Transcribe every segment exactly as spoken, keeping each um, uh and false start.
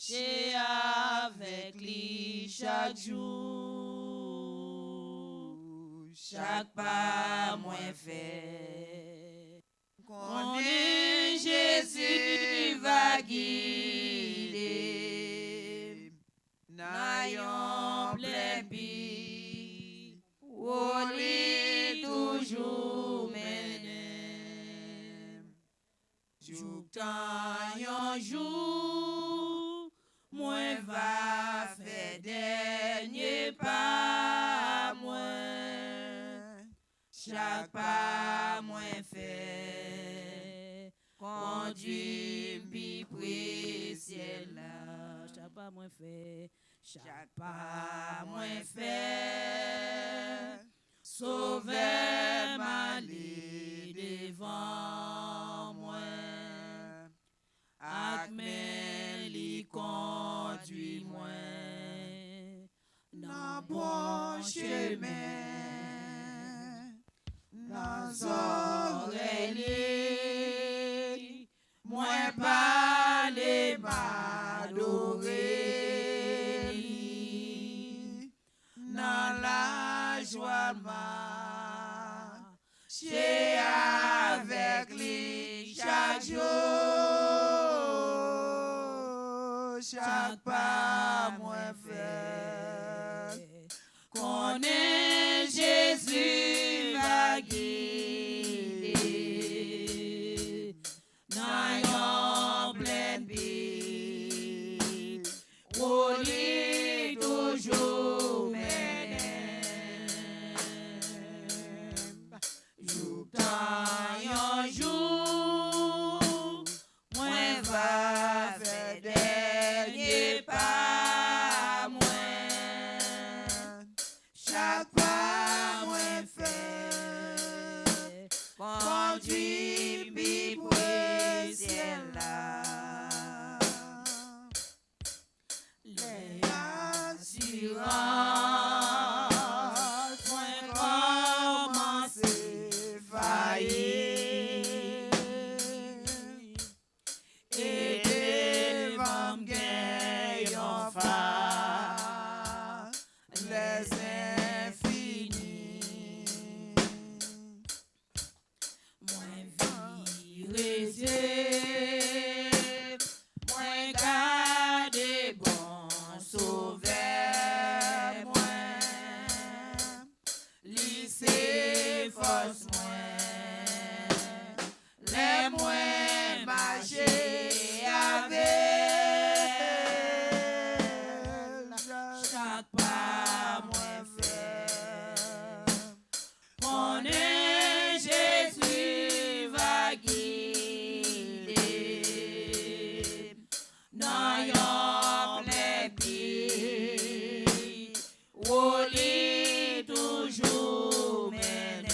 Mache avèk li chak jou, chak pa mwen fè. Konnen Jezi va gide m nan yon plen pi, wo li toujou mennen m. Jouktan yon jou, mwen va fè dènye pa mwen. Chak pa mwen fè, kondui m pi pre syèl la. Chak pa mwen fè, chak pa mwen fè, Sovè m ale devan mwen. Ak men li kondui mwen nan bon chemen. Nan zòrèy li, mwen pale, m adore li. Nan lajwa, m mache avèk li chak jou. Chak pa mwen fè, konnen Jezi va gide nan yon plen pi, wo li toujou mennen m. Jouktan yon jou, mwen va fè dènye pa mwen. Chak pa mwen fè, kondui m pi pre syèl la. Lè asirans mwen kòmanse fayi, e devan m gen yon fa lèzenfini. Mwen vire zye m, mwen gade bon Sovè mwen. Li se fòs mwen lè mwen mache avè l. Chak pa mwen fè, konnen Jezi va gide m nan yon plen pi, wo li toujou mennen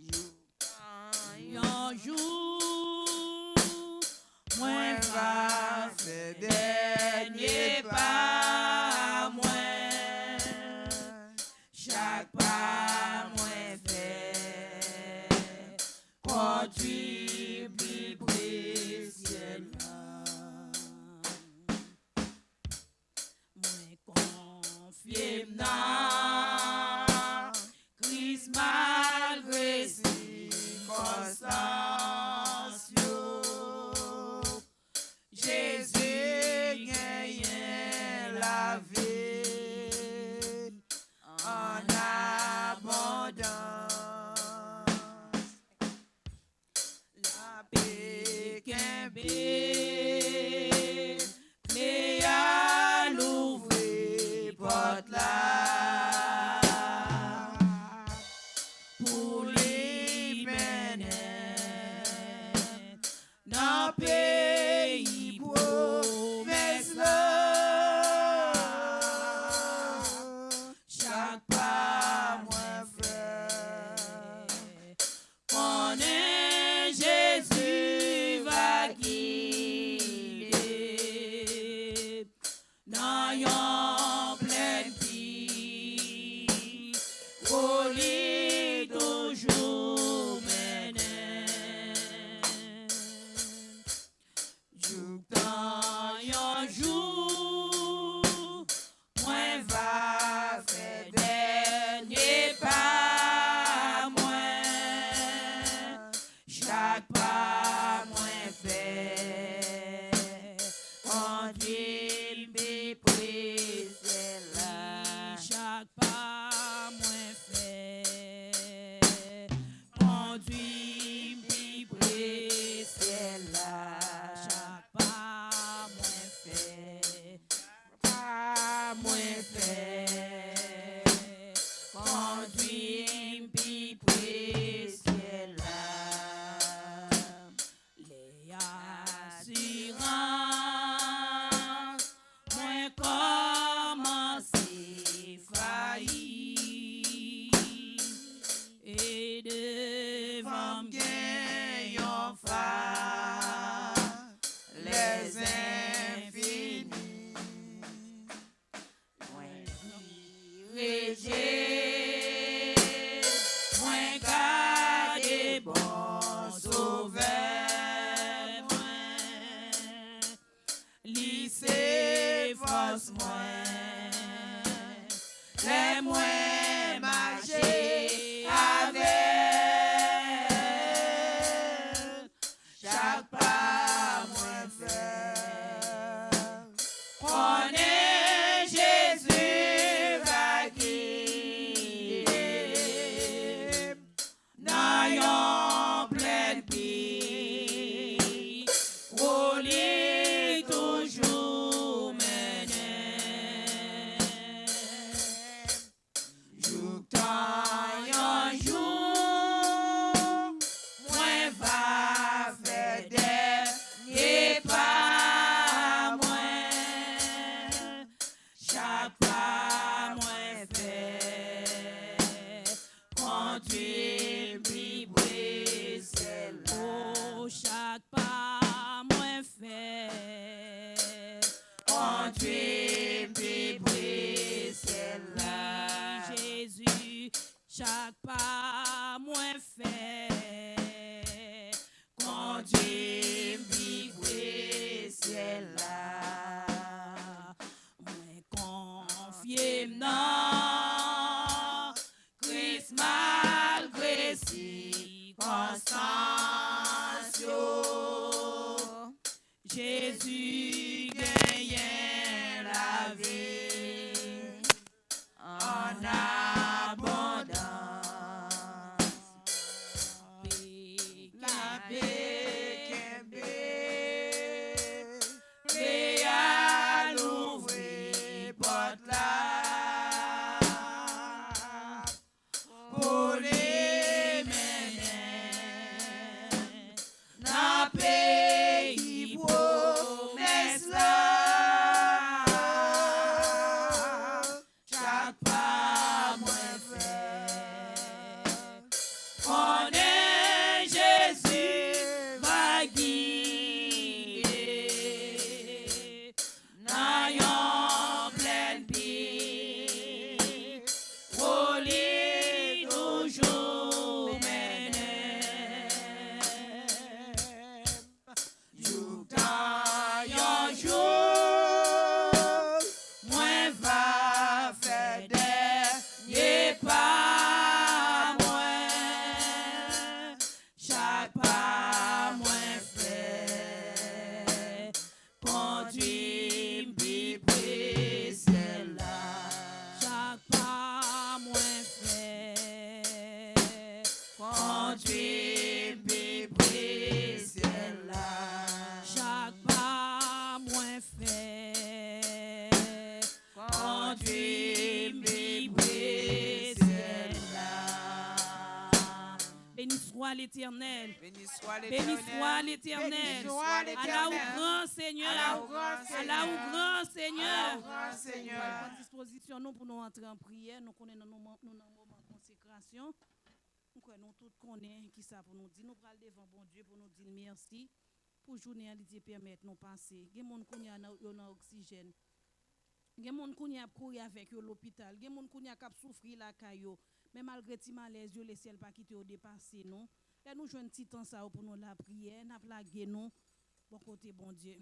m. Yon jou, mwen va fè dènye pa mwen. Chak pa mwen fè, kondui m pi pre syèl la. Mwen konfye m nan Kris malgre sikonstans yo. Jezi genyen lavi an abondans. L ap kenbe kle a, louvri pòt la pou li mennen nan peyi pwomès la. Chak pa mwen fè, konnen Jezi va gide m nan yon plen pi, wo li toujou mennen m. mwen. Lè mwen mache avè l, chak pa mwen fè, konnen Jezi va gide m nan yon plèn pi wo, li toujou mennen m. Jouktan yon jou, mwen va fè dènye pa mwen. Chak pa mwen fè, kondwi m pi pre syèl la. O, chak pa mwen fè, kondwi m pi pre syèl la. Wi, Jezi, chak pa mwen fè, kondwi m pi pre syèl la. Mwen konfye m nan Kris malgre sikonstans yo. Jezi genyen lavi an abondans. Kenbe, kenbe, kenbe, Senyè a louvri pòt la pou li mennen nan peyi pwomès la. Chak pa mwen fè, konnen Jezi va gide nan yon plèn pi wo, li toujou mennen m. Jouktan yon jou, mwen va fè dènye pa mwen. Chak pa mwen fè, kondwi m pi pre syèl la. Chak pa mwen fè, kondwi m pi pre syèl la. Chak pa mwen fè, kondwi m pi pre syèl la. Béni soit l'Éternel. Béni soit l'Éternel. Béni soit l'Éternel. Béni soit l'Éternel. Ala ou gran, Senyè. Ala ou gran, Senyè. Ala ou gran, Senyè. Ala ou gran, Senyè. Nou pral pran dispozisyon nou pou nou antre an priyè. Nou konnen nan moman, nou nan moman konsekrasyon. M kwè nou tout konnen kisa pou nou di. Nou pral devan Bondye pou nou di l mèsi pou jounen an li te pèmèt nou pase. Gen moun kounye a nan, yo nan oksijèn. Gen moun kounye a ap kouri avèk yo lopital. Gen moun kounye a k ap soufri lakay yo. Men malgre ti malèz yo, Lesyèl pa kite yo depase nou. Lè nou jwenn ti tan sa yo pou nou lapriyè, n ap lage nou bò kote Bondye.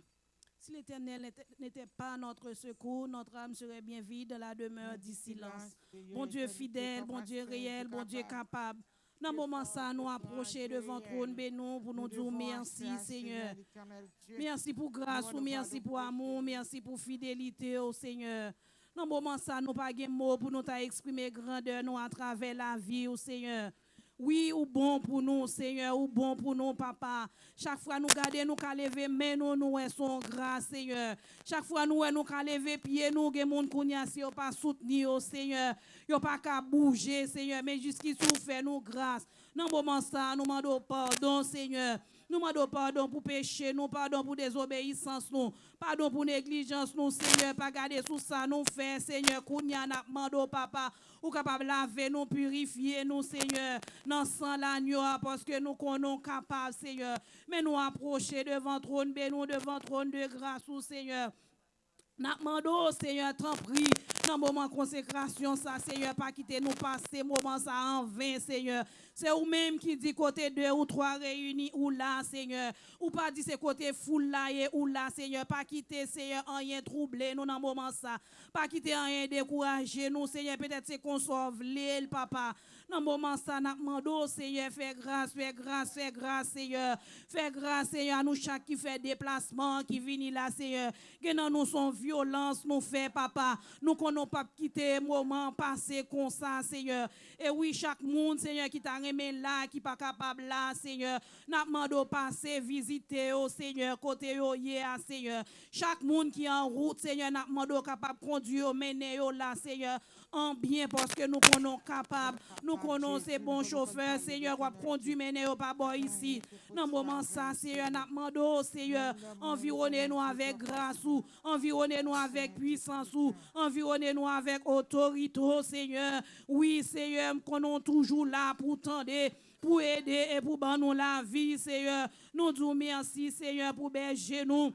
Si l'Éternel n'était, n'était pas notre secours, notre âme serait bien vide dans la demeure du silence. Bondye fidèl, Bondye reyèl, Bondye kapab. Nan moman sa, nou apwoche devan twòn beni w pou nou di w mèsi, Senyè. Mèsi pou gras ou, mèsi pou amou w, mèsi pou fidelite w, Senyè. Nan moman sa, nou pa gen mo pou nou ta eksprime grandè nou atravè lavi w, Senyè. Wi, ou bon pou nou, Senyè, ou bon pou nou, Papa. Chak fwa nou gade, nou ka leve men nou, nou wè se yon gras, Senyè. Chak fwa nou wè nou ka leve pye nou, gen moun kounye a, si yo pa soutni yo, Senyè, yo pa ka bouje, Senyè. Men jiskisi w fè nou gras. Nan moman sa, nou mande w padon, Senyè. Nou mande w padon pou peche nou, padon pou dezobeyisans nou, padon pou neglijans nou, Senyè. Pa gade sou sa nou fè, Senyè. Kounye a, n ap mande w, Papa, ou kapab lave nou, pirifye nou, Senyè, nan san lanyo a, paske nou konnen w kapab, Senyè. Men nou apwoche devan twòn beni w, devan twòn de gras ou, Senyè. N ap mande w, Senyè, tanpri, Nan moman konsekrasyon sa, Senyè, pa kite nou pase moman sa an ven, Senyè. Se ou menm ki di kote de ou twa reyini, ou la, Senyè. Ou pa di se kote foul la ye, ou la, Senyè. Pa kite, Senyè, anyen twouble nou nan moman sa. Pa kite anyen dekouraje nou, Senyè. Petèt se konsa w vle l, papa. Nan moman sa, n ap mande w, Senyè, fè gras, fè gras, fè gras, Senyè. Fè gras, Senyè, a nou chak ki fè deplasman an, ki vini la, Senyè. Gen nan nou se yon vyolans nou fè, papa. Nou konnen w p ap kite moman an pase konsa, Senyè. E wi, chak moun, Senyè, ki ta renmen la, ki pa kapab la, Senyè, n ap mande w pase vizite yo, Senyè, kote yo ye a, Senyè. Chak moun ki an wout, Senyè, n ap mande w kapab kondui yo, mennen yo la, Senyè, an byen, paske nou konnen w kapab. Nou konnen w se bon chofè, Senyè, w ap kondui, mennen yo pa bò isit. Nan moman sa, Senyè, n ap mande w, Senyè, anviwonnen nou avèk gras ou, anviwonnen nou avèk pwisans ou, anviwonnen nou avèk otorite w, Senyè. Wi, Senyè, m konnen w toujou la pou tande, pou ede e pou ban nou lavi, Senyè. Nou di w mèsi, Senyè, pou bèje nou.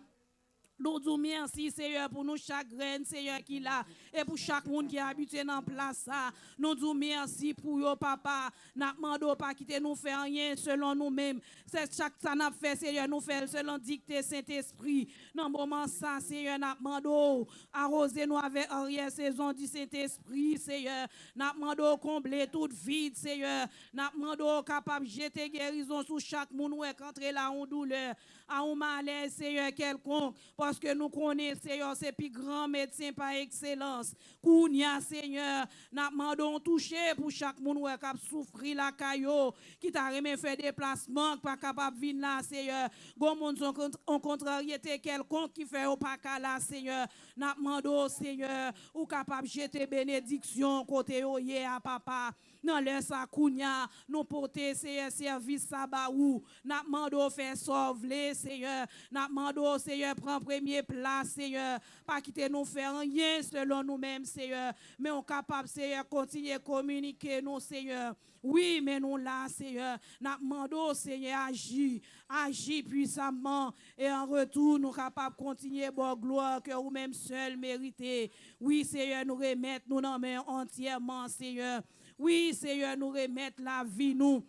Nou di w mèsi, Senyè, pou nou chak grenn, Senyè, ki la, e pou chak moun ki abitye nan plas sa. Nou di w mèsi pou yo, papa. N ap mande w pa kite nou fè anyen selon nou menm. Se chak sa n ap fè, Senyè, nou fè l selon dikte Sentespri. Nan moman sa, Senyè, n ap mande w awoze nou avèk aryè sezon di Sentespri, Senyè. N ap mande w konble tout vid, Senyè. N ap mande w kapab jete gerizon sou chak moun ou wè k antre la, yon doulè, a yon malèz, Senyè, kèlkonk, paske nou konnen, Senyè, se pi gran medsen pa ekselans. Kounye a, Senyè, n ap mande w touche pou chak moun ou wè k ap soufri lakay yo, ki ta renmen fè deplasman, k pa kapab vin la, Senyè. Gon moun se yon kont-, yon kontraryete kèlkonk ki fè yo pa ka la, Senyè. N ap mande w, Senyè, ou kapab jete benediksyon kote yo ye a, papa. Nan lè sa, kounye a, nou pote, Senyè, sèvis sa ba ou. N ap mande w fè sa w vle, Senyè. N ap mande w, Senyè, pran premye plas, Senyè. Pa kite nou fè anyen selon nou menm, Senyè. Men w kapab, Senyè, kontinye kominike nou, Senyè. Wi, men nou la, Senyè. N ap mande w, Senyè, aji. Aji pwisamman. E an retou, nou kapab kontinye ba w glwa ke ou menm sèl merite. Wi, Senyè, nou remèt nou nan men w antyèman, Senyè. Wi, Senyè, nou remèt lavi nou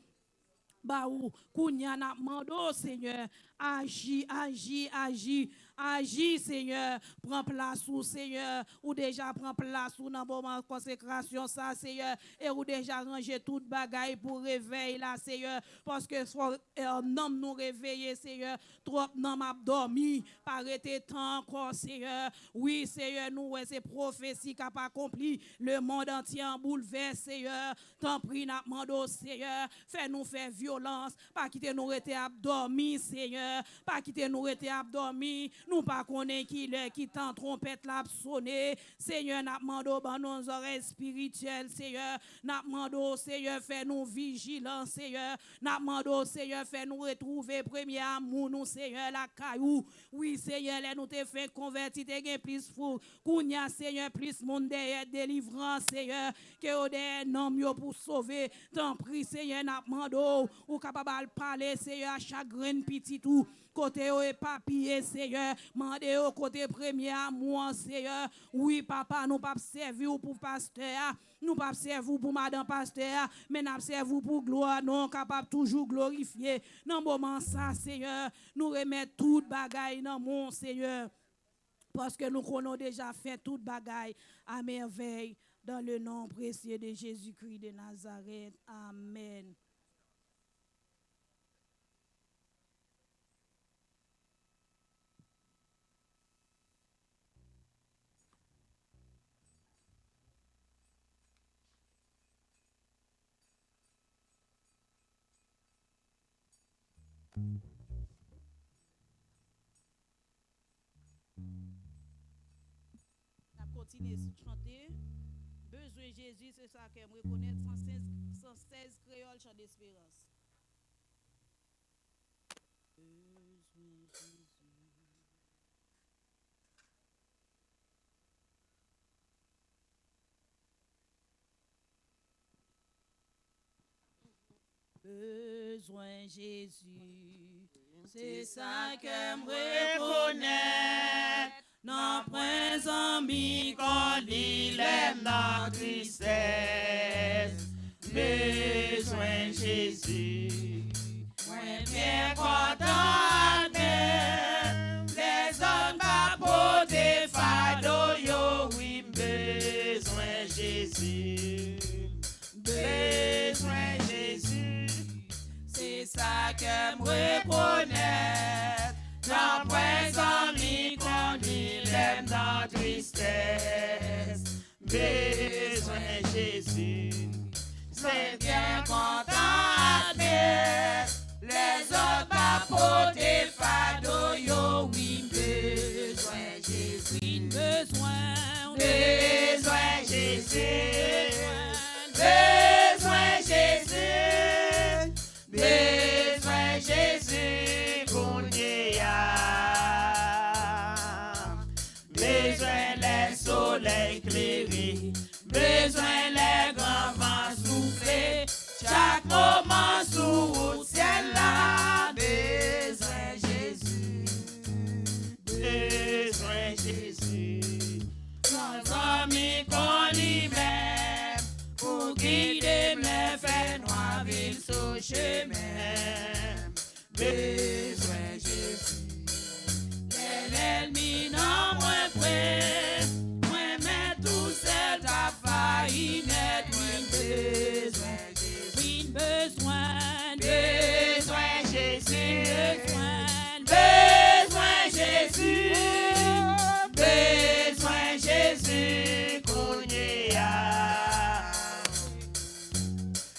ba ou. Kounye a, n ap mande w, Senyè, aji, aji, aji, aji, Senyè. Pran plas ou, Senyè. Ou deja pran plas ou nan moman konsekrasyon sa, Senyè. E ou deja ranje tout bagay pou revèy la, Senyè. Paske fò, e, nanm nou reveye, Senyè. Twòp nanm ap dòmi, pa rete tan ankò, Senyè. Wi, Senyè, nou wè se pwofesi k ap akonpli. Lemonn antye an boulvès, Senyè. Tanpri, n ap mande w, Senyè, fè nou fè vyolans. Pa kite nou rete ap dòmi, Senyè. Pa kite nou rete ap dòmi. Nou pa konnen ki lè, ki tan twonpèt la ap sone. Senyè, n ap mande w ban nou zòrèy espirityèl, Senyè. N ap mande w, Senyè, fè nou vijilan, Senyè. N ap mande w, Senyè, fè nou retwouve premye amou nou, Senyè, lakay ou. Wi, Senyè, lè nou te fenk konvèti, te gen plis foul. Kounye a, Senyè, plis moun dèyè delivrans, Senyè, ke yo dèyè nanm yo pou sove. Tanpri, Senyè, n ap mande w, ou kapab al pale, Senyè, a chak grenn pitit ou, kote yo epapiye, Senyè. Mande yo kote premye amou an, Senyè. Wi, papa, nou p ap sèvi w pou pastè a. Nou p ap sèvi w pou madan pastè a, men n ap sèvi w pou glwa non w kapab toujou glorifye. Nan moman sa, Senyè, nou remèt tout bagay nan men w, Senyè. Paske nou konnen w deja fè tout bagay à merveille, dans le nom précieux de Jésus-Christ de Nazareth. Amen. N ap kontinye chante. Bezwen Jezi, se sa kè m rekonèt, san sèz, san sèz kreyòl, chan desperans. Bezwen Jezi. Bezwen Jezi, se sa kè m rekonèt. Nanpwen zanmi kon li lè nan tristès, m bezwen Jezi. Mwen byen kontan admèt lèzòm ka pote fado yo, wi, m bezwen Jezi. M bezwen Jezi. Se sa kè m rekonèt. Nanpwen zanmi kon li lè m nan tristès. M bezwen Jezi. Se byen kontan admèt lèzòt pa pote fado yo, wi, m bezwen Jezi. M bezwen, m bezwen Jezi. M bezwen Jezi. M bezwen Jezi kounye a. M bezwen lè solèy klere. M bezwen lè gran van soufle. Chak moman sou wout syèl la. M bezwen Jezi. M bezwen Jezi. Yon zanmi kon li menm pou gide m lè fè nwa vin sou chemen m. Bezwen Jezi. Lè lènmi nan mwen pre, mwen mèt tousèl t ap fayi nèt. Wi, m bezwen Jezi. Wi, m bezwen, bezwen Jezi. Bezwen, bezwen Jezi. Bezwen Jezi kounye a.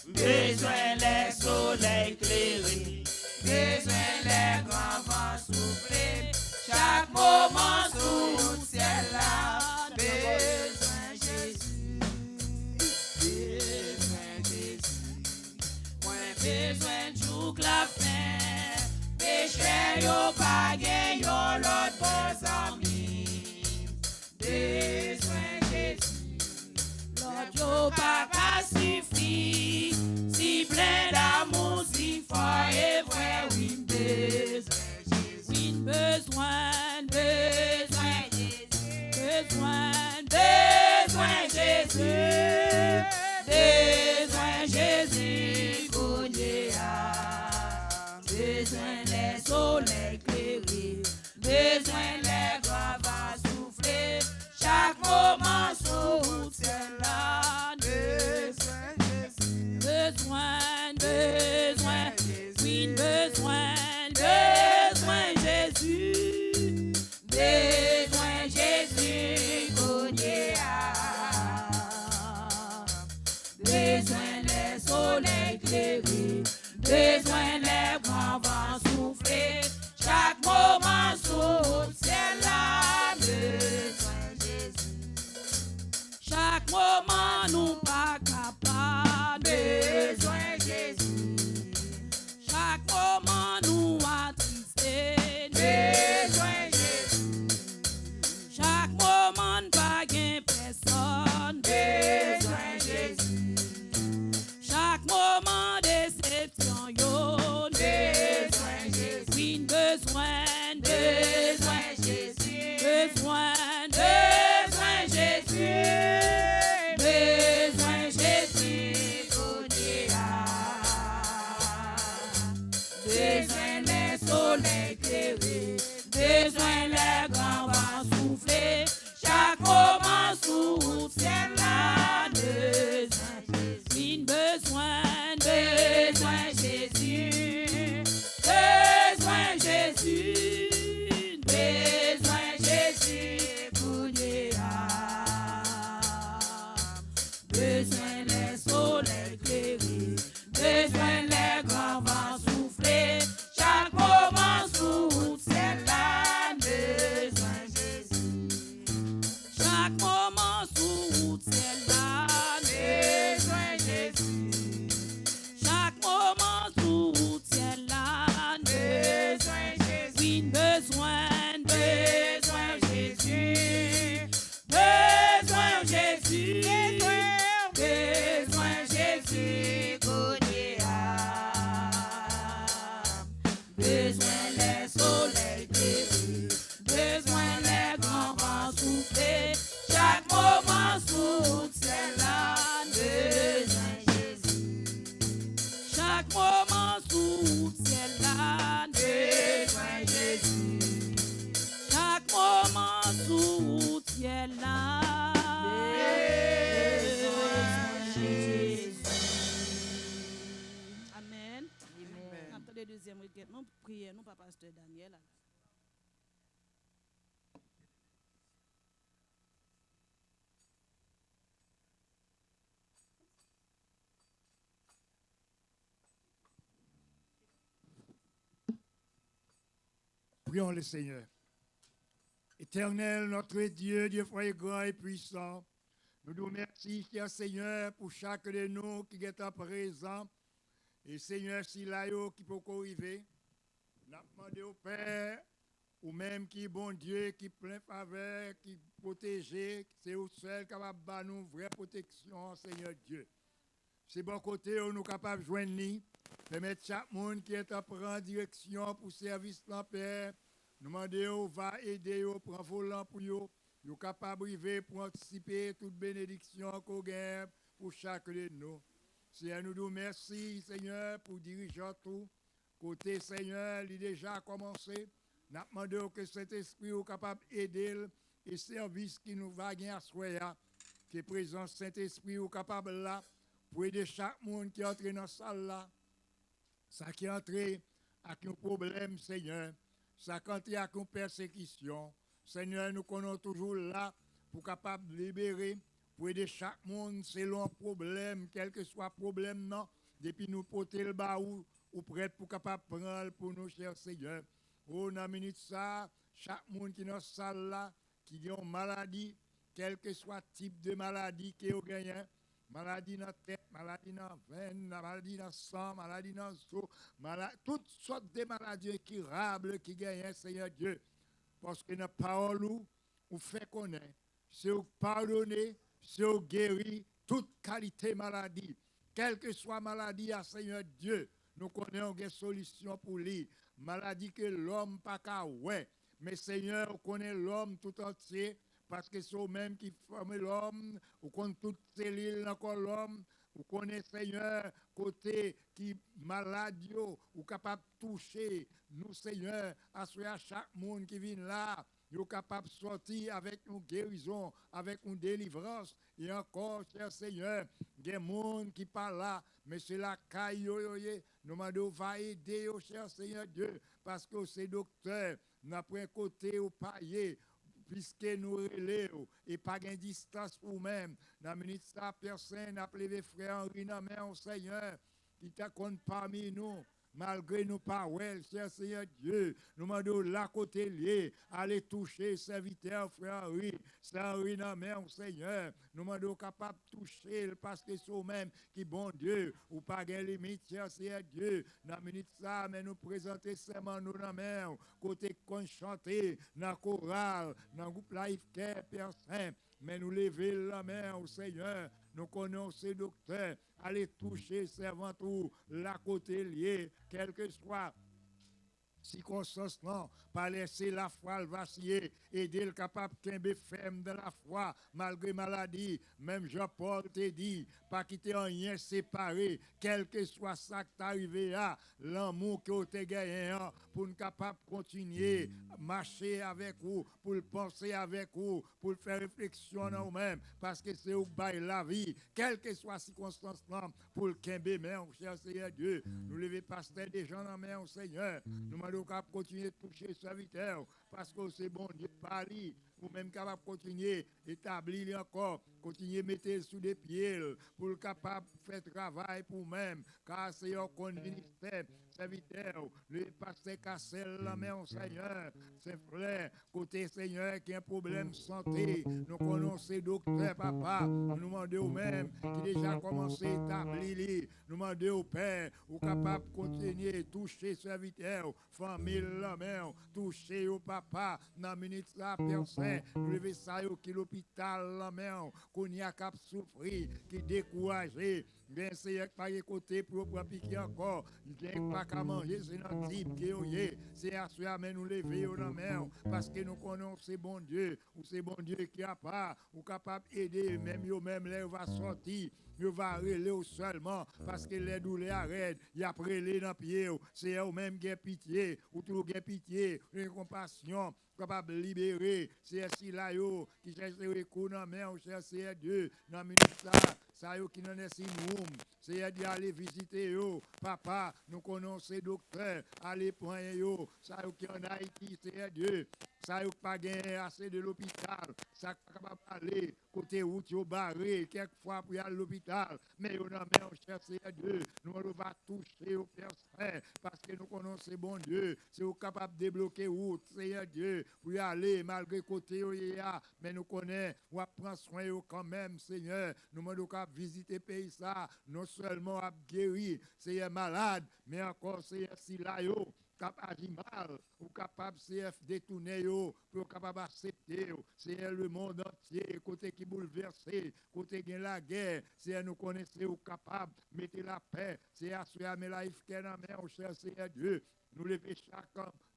M bezwen lè solèy klere. M bezwen lè gran van soufle. Chak moman sou wout syèl la. M bezwen Jezi. Bezwen Jezi. Mwen bezwen jouk lafen. Pechè yo pa gen yon lòt bò zanmi. Bezwen Jezi. Lòt yo pa ka sifi. Si plen damou, si fò e vrè, wi, m bezwen Jezi. Wi, m bezwen, bezwen Jezi. Bezwen, bezwen Jezi. Bezwen Jezi kounye a. Bezwen lè solèy klere. Bezwen lè gran van soufle. Chak moman sou wout syèl la. Bezwen Jezi. Bezwen, bezwen Jezi. Wi, m bezwen, bezwen Jezi. Bezwen Jezi kounye a. Bezwen lè solèy klere. Bezwen lè gran van soufle. Chak moman sou wout syèl Gèt non priyè nou pa pastè Daniel Alain. Prions le Seigneur. Éternel, notre Dieu, Dieu fort et grand et puissant, nou di w mèsi, chè Senyè, pou chak de nou ki gentan prezan. E Senyè, sila yo ki poko rive, n ap mande w, Pè, ou menm ki Bondye, ki plen favè, ki pwoteje, se ou sèl kapab ba nou vrè pwoteksyon an, Senyè Dye. Se bò kote w nou kapab jwenn li. Pèmèt chak moun ki gentan pran direksyon pou sèvis lan, Pè, nou mande w va ede yo pran volan pou yo, yo kapab rive pou antisipe tout benediksyon ke w genyen pou chak de nou. Senyè, nou di w mèsi, Senyè, pou dirijan tou. Kote, Senyè, li deja kòmanse, n ap mande w ke Sentespri w kapab ede l e sèvis ki nou va gen aswè a, ke prezans Sentespri w kapab la pou ede chak moun ki antre nan sal la, sa ki antre ak yon pwoblèm, Senyè, sa ki antre ak yon pèsekisyon, Senyè, nou konnen w toujou la pou kapab libere, pou ede chak moun selon pwoblèm, kèlkeswa pwoblèm nan, depi nou pote l ba ou, ou prèt pou kapab pran l pou nou, chè Senyè. O, nan minit sa a, chak moun ki nan sal la, ki gen yon maladi, kèlkeswa tip de maladi ke yo genyen, maladi nan tèt, maladi nan venn, maladi nan san, maladi nan zo, mala, tout sòt de maladi enkirab ki genyen, Senyè Dye. Paske nan pawòl ou, ou fè konnen, se ou k padone, se ou k geri tout kalite maladi. Kèlkeswa maladi a, Senyè Dye, nou konnen ou gen solisyon pou li. Maladi ke lòm pa ka wè. Men Senyè, ou konnen lòm tout antye, paske se ou menm ki fòme lòm, ou konn tout selil nan kò lòm, ou konnen, Senyè, kote ki malad yo, ou kapab touche nou, Senyè, aswè a chak moun ki vin la, yo kapab sòti avèk yon gerizon, avèk yon delivrans. E ankò, chè Senyè, gen moun ki pa la, men se lakay yo yo ye. Nou mande w va ede yo, chè Senyè Dye, paske w se doktè, nan pwen kote ou pa ye, piske nou rele w, e pa gen distans pou ou menm. Nan minit sa, Pè Sen, n ap leve frè Henry nan men w, Senyè, ki ta konn pami nou, malgre nou pa wè l, chè Senyè Dye, nou mande w la kote l ye, ale touche sèvitè w, frè Henry, sè Henry nan men w, Senyè, nou mande w kapab touche l, paske se w menm ki Bondye, ou pa gen limit, chè Senyè Dye, nan minit sa, men nou prezante sèman nou nan men w, kote k konn chante, nan koral, nan gwoup Life Care, Pè Sen, men nou leve l nan men w, Senyè, nou konnen w se doktè, ale touche sèvant ou la kote l ye, kèlkeswa sikonstans lan, pa lese lafwa l vasiye, ede l kapab kenbe fèm nan lafwa, malgre maladi, menm jan Pòl te di, pa kite anyen separe, kèlkeswa sa k ta rive a, lanmou ke w te genyen an, pou n kapab kontinye mache avèk ou, pou l panse avèk ou, pou l fè refleksyon nan ou menm, paske se ou k bay lavi, kèlkeswa sikonstans lan, pou l kenbe men w, chè Senyè Dye. Nou leve pastè Dejan nan men w, Senyè. Nou mande w kab kontinye touche sèvitè w, paske w se Bondye pa li. Ou menm kapab kontinye etabli li ankò, kontinye mete l sou de pye l, pou l kapab fè travay pou ou menm, ka Senyè w konn ministè sèvitè w, leve pastè Kasèl nan men w, Senyè, Sen Flè, kote, Senyè, gen pwoblèm sante, nou konnen w se doktè, papa, nou mande w menm, ki deja kòmanse etabli li, nou mande w, Pè, ou kapab kontinye touche sèvitè w, fanmi l nan men w, touche yo, papa, nan minit sa, Pè Sen, nou leve sa yo ki lopital nan men w, kounye a k ap soufri, ki dekouraje, gen, Senyè, k pa gen kote pou yo pran piki ankò, gen k pa ka manje, se nan tib ke yo ye, se aswè a, men nou leve yo nan men w, paske nou konnen w se Bondye, ou se Bondye ki apa, ou kapab ede, menm yo menm lè yo va sòti, yo va rele w sèlman, paske lè doulè a rèd, y ap rele nan pye w, Senyè, ou menm gen pitye, ou toujou gen pitye, ou gen konpasyon, kapab libere, Senyè, sila yo ki chèche rekou nan men w, chè Senyè Dye, nan minit sa, sa yo ki nan nèsin Fanm, Seyè Dye, ale vizite yo. Papa, nou konnen w se doktè, ale panyen yo. Sa yo ki ann Ayiti, Seyè Dye, sa yo k pa genyen ase de lopital, sa k pa kapab ale, kote wout yo bare, kèk fwa pou y al lopital, men yo nan men w, chè Seyè Dye. Nou mande w va touche yo, Pè Sen, paske nou konnen w se Bondye. Se ou k kapab debloke wout, Seyè Dye, pou y ale malgre kote yo ye a. Men nou konnen w ap pran swen yo kanmenm, Senyè. Nou mande w ka vizite peyi sa a. Non sèlman w ap geri, Seyè, malad, men ankò, Seyè, sila yo k ap aji mal, ou kapab, Seyè, detounen yo pou yo kapab aksepte w. Seyè, lemonn antye, kote ki boulvèse, kote gen lagè, Seyè, nou konnen se ou k kapab mete lapè. Seyè, aswè a, men Life Care nan men w, chè Seyè Dye. Nou leve chak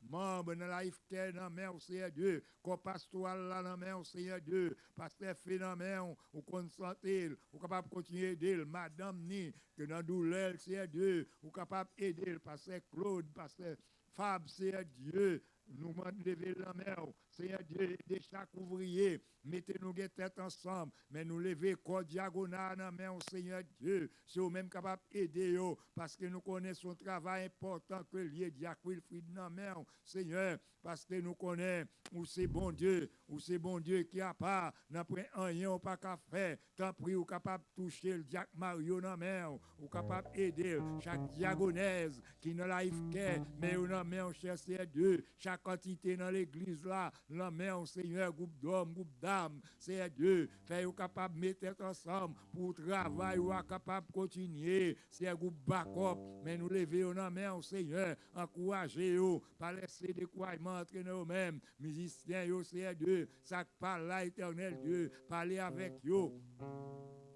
manm nan Life Care nan men w, Seyè Dye. Kò pastoral la nan men w, Seyè Dye. Pastè Fe nan men w, ou konn sante l, ou kapab kontinye ede l. Madanm ni, ke nan doulè l, Seyè Dye, ou kapab ede l. Pastè Claude, pastè Fab, Seyè Dye, nou mande leve l nan men w. Seyè Dye, ede chak ouvriye, mete nou gen tèt ansanm, men nou leve kò Dyagona a nan men w, Seyè Dye. Se ou menm kapab ede yo, paske nou konnen se yon travay enpòtan ke l ye, Dyak Wilfrid nan men w, Seyè, paske nou konnen ou se Bondye, ou se Bondye ki apa, nanpwen anyen ou pa ka fè. Tanpri, ou kapab touche l, Dyak Mario nan men w, ou kapab ede l. Chak dyagonèz ki nan Life Care, men yo nan men w, chè Seyè Dye. Chak antite nan legliz la, nan men w, Senyè, gwoup dòm, gwoup dam, Seyè Dye. Fè yo kapab met tèt ansanm pou travay ou a kapab kontinye. Seyè, gwoup bakòp, men nou leve yo nan men w, Senyè. Ankouraje yo, pa lèse dekourajman antre nan yo menm. Mizisyen yo, Seyè Dye, sa k pa la, Etènèl Dye, pale avèk yo.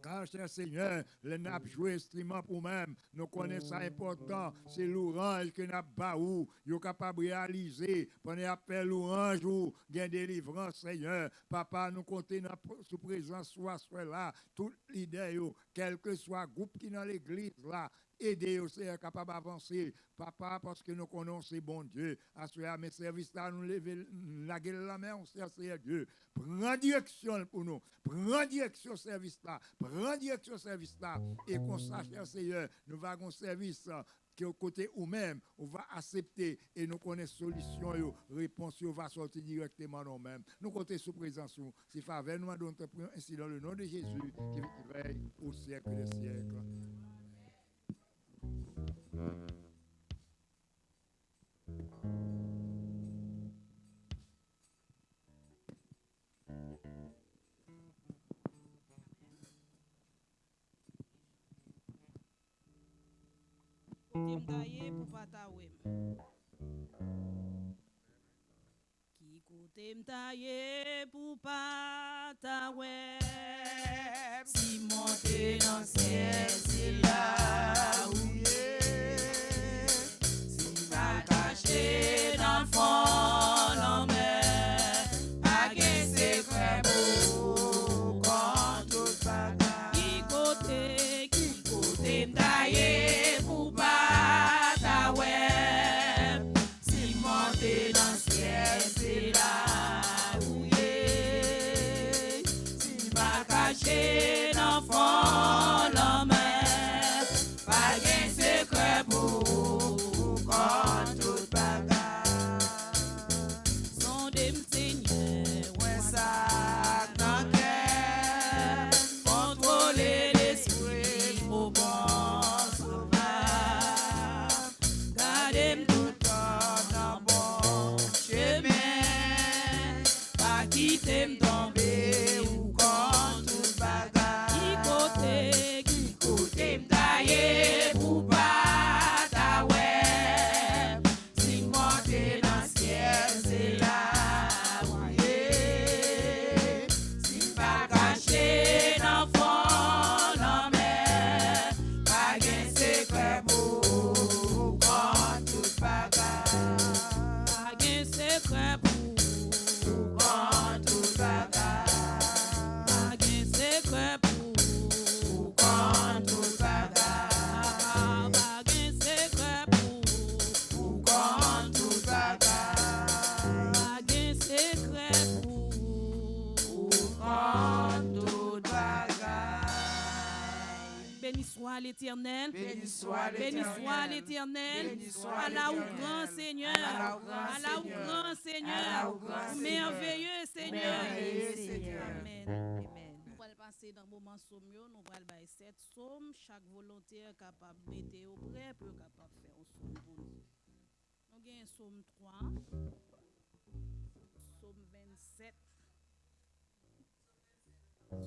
Kachè, Senyè, lè n ap jwe enstriman pou mwen, nou konnen sa enpòtan, se louranj ke n ap ba ou. Yo kapab reyalize, pandan y ap fè louranj ou, gen delivrans, Senyè. Papa, nou konte nan, sou prezans ou aswè la, tout lidè yo, kèlkeswa gwoup ki nan legliz la, ede yo, Senyè, kapab avanse. Papa, paske nou konnen w se Bondye. Aswè a, men sèvis la, nou leve l, lage l nan men w, Senyè, Senyè Dye. Pran direksyon l pou nou. Pran direksyon sèvis la. Pran direksyon sèvis la. E konsa, chè Senyè, nou va gen yon sèvis, uh, ke kote ou menm, ou va aksepte. E nou konnen solisyon yo, repons yo va sòti dirèkteman nan ou menm. Nou konte sou prezans ou. Se favè nou mande w, nou te priye, ensi dans le nom de Jésus, qui vit et règne au siècle des siècles. Kote m ta ye pou pa ta wè m? Ki kote m ta ye pou pa ta wè m? Si m monte nan syèl, se la ou ye. Si m al kache nan fon lanmè, pa gen sekrè pou ou konn tout bagay. Ki kote, ki kote m ta ye pou pa ta wè m? Si m monte nan syèl, se la ou ye. Si m al kache nan fon lanmè, pa gen sekrè pou ou, ou konn tout bagay. Sonde m, Senyè, wè sa k nan kè m. Kontwole lespri m, o bon Sovè. Gade m toutan nan bon chemen. Pa kite m tonbe, ou konn tout bagay. Ki kote, ki kote m ta ye pou pa ta wè m? Si m monte nan syèl, se la ou ye. Si m al kache nan fon lanmè, pa gen sekrè pou ou, ou konn tout bagay. Pa gen sekrè pou ou, ou konn tout bagay. à l'Éternel. Béni soit l'Éternel. Béni soit l'Éternel. Béni soit l'Éternel. Allah ou grand, Seigneur. Allah ou grand, Seigneur. Allah ou grand, Seigneur. Ou merveilleux, Seigneur. Merveilleux, Seigneur. Amen. Amen. Nou pral pase nan moman sòm yo, nou pral bay sèt sòm, chak volontè kapab mete yo prè pou yo kapab fè yon sòm pou nou. Nou gen sòm twa, sòm vennsèt,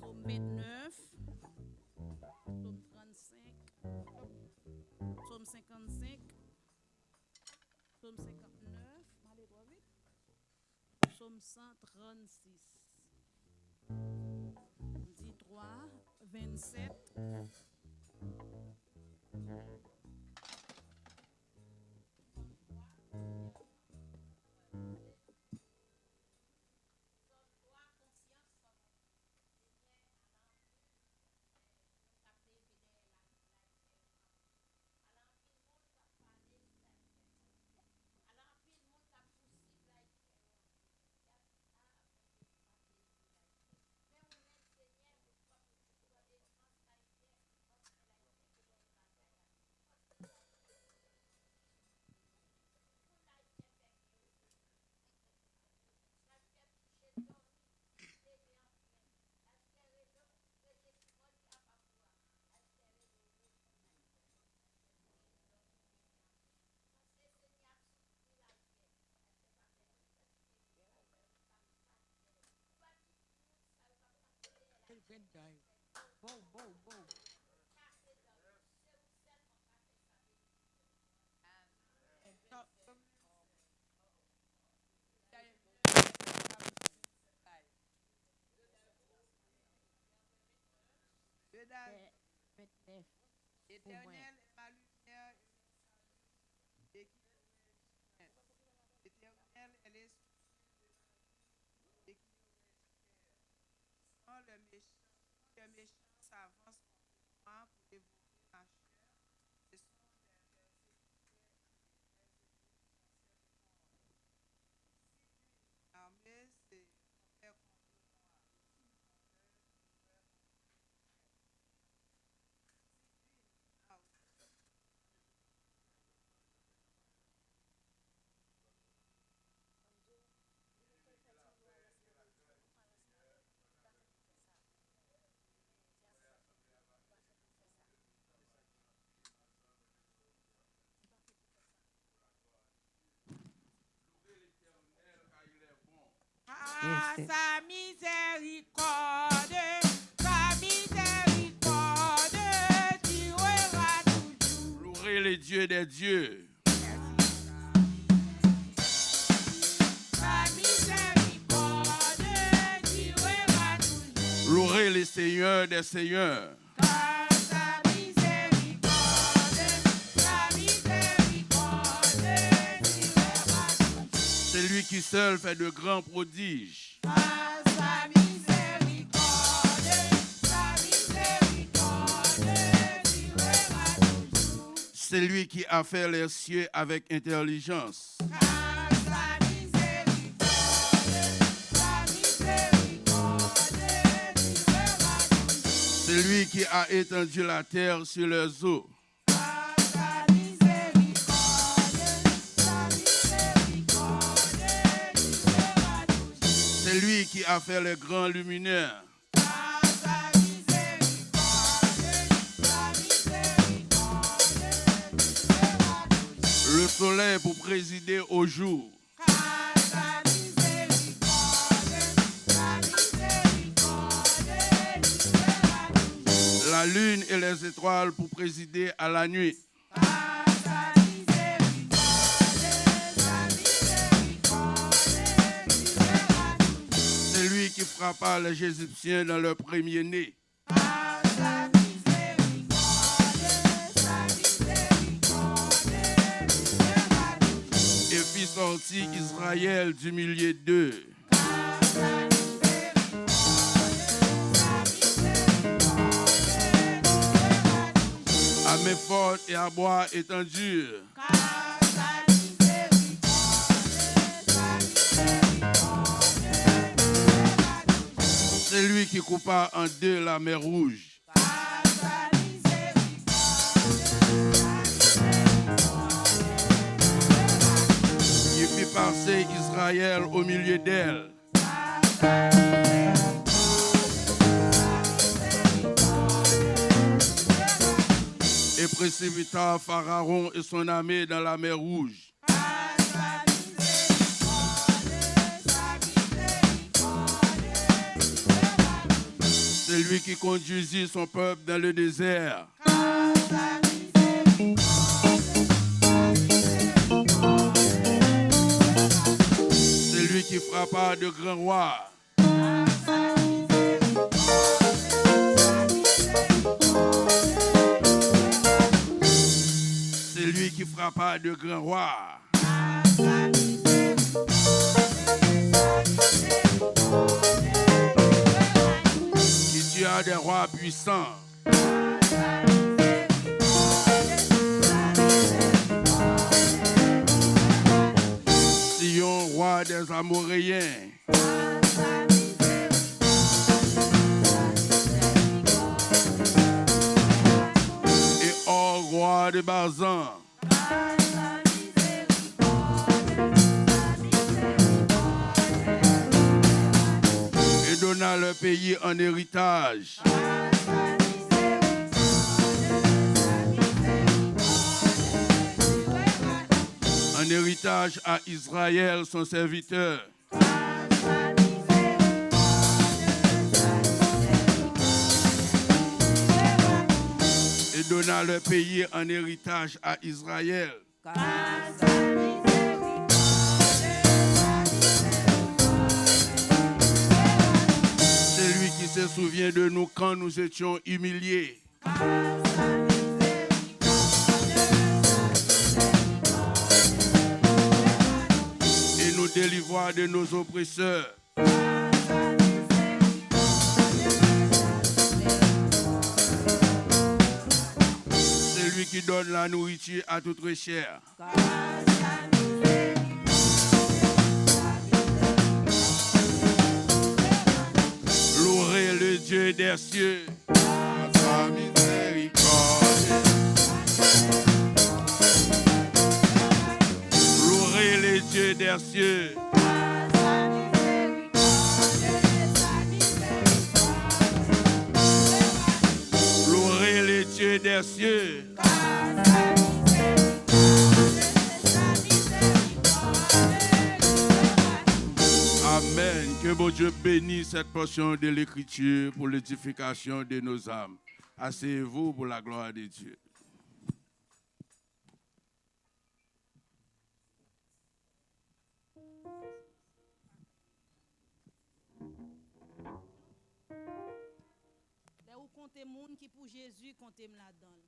sòm vennèf, sòm trannsenk, sòm senkannsenk, sòm senkannèf, m ale twò vit, sòm san trannsis. M di twa, vennsèt. Bow, bow, bow. Eternel est ma lumière et mon salut, de qui pourrais-je craindre? L'Éternel est l'esprit de ma vie, de qui aurais-je peur? Quand le méchant, quand les méchants s'avancent contre moi pour dévorer ma chair, ce sont des persécuteurs et des ennemis qui cherchent mon mort. Si une armée se rebelle contre moi, si mon peuple se rebelle contre moi, Ah, sa misérikòd, sa misérikòd direra toujou. Louez le Dieu des dieux. Sa misérikòd direra toujou. Louez le Seigneur des seigneurs. Car sa miséricorde, sa miséricorde durera toujours. C'est lui qui seul fait de grands prodiges. Car sa miséricorde, sa miséricorde durera toujours. C'est lui qui a fait les cieux avec intelligence. Car sa miséricorde, sa miséricorde durera toujours. C'est lui qui a étendu la terre sur les eaux. Car sa miséricorde, sa miséricorde durera toujours. C'est lui qui a fait les grands luminaires. Car sa miséricorde, sa miséricorde durera toujours. Le soleil pour présider au jour. Car sa miséricorde, sa miséricorde durera toujours. La lune et les étoiles pour présider à la nuit. Car sa miséricorde, sa miséricorde durera toujours. C'est lui qui frappa les Égyptiens dans leur premier-né. Car sa miséricorde, sa miséricorde durera toujours. Et fit sortir Israël du milieu d'eux. Car sa miséricorde, sa miséricorde durera toujours. À main forte et à bras étendu. Car sa miséricorde, sa miséricorde durera toujours. C'est lui qui coupa en deux la mer Rouge. Car sa miséricorde, Passer Israël au milieu d'elle. Et précipita Pharaon et son armée dans la mer Rouge. C'est lui qui conduisit son peuple dans le désert. C'est lui qui frappa de grands rois. C'est lui qui frappa de grands rois. Qui tua des rois puissants. Sihon, roi des Amoréens. Et Og, roi de Bazan. Et donna leur pays en héritage. En héritage à Israël, son serviteur. Et donna leur pays en héritage à Israël. C'est lui qui se souvient de nous quand nous étions humiliés. Et nous délivra de nos oppresseurs. C'est lui qui donne la nourriture à toute chair. Louez le Dieu des cieux. Louez le Dieu des cieux. Louez le Dieu des cieux. Amen. Que Bondieu bénisse cette portion de l'Écriture pour l'édification de nos âmes. Asseyez-vous pour la gloire de Dieu. Lè ou konte moun ki pou Jezi, konte m ladan l.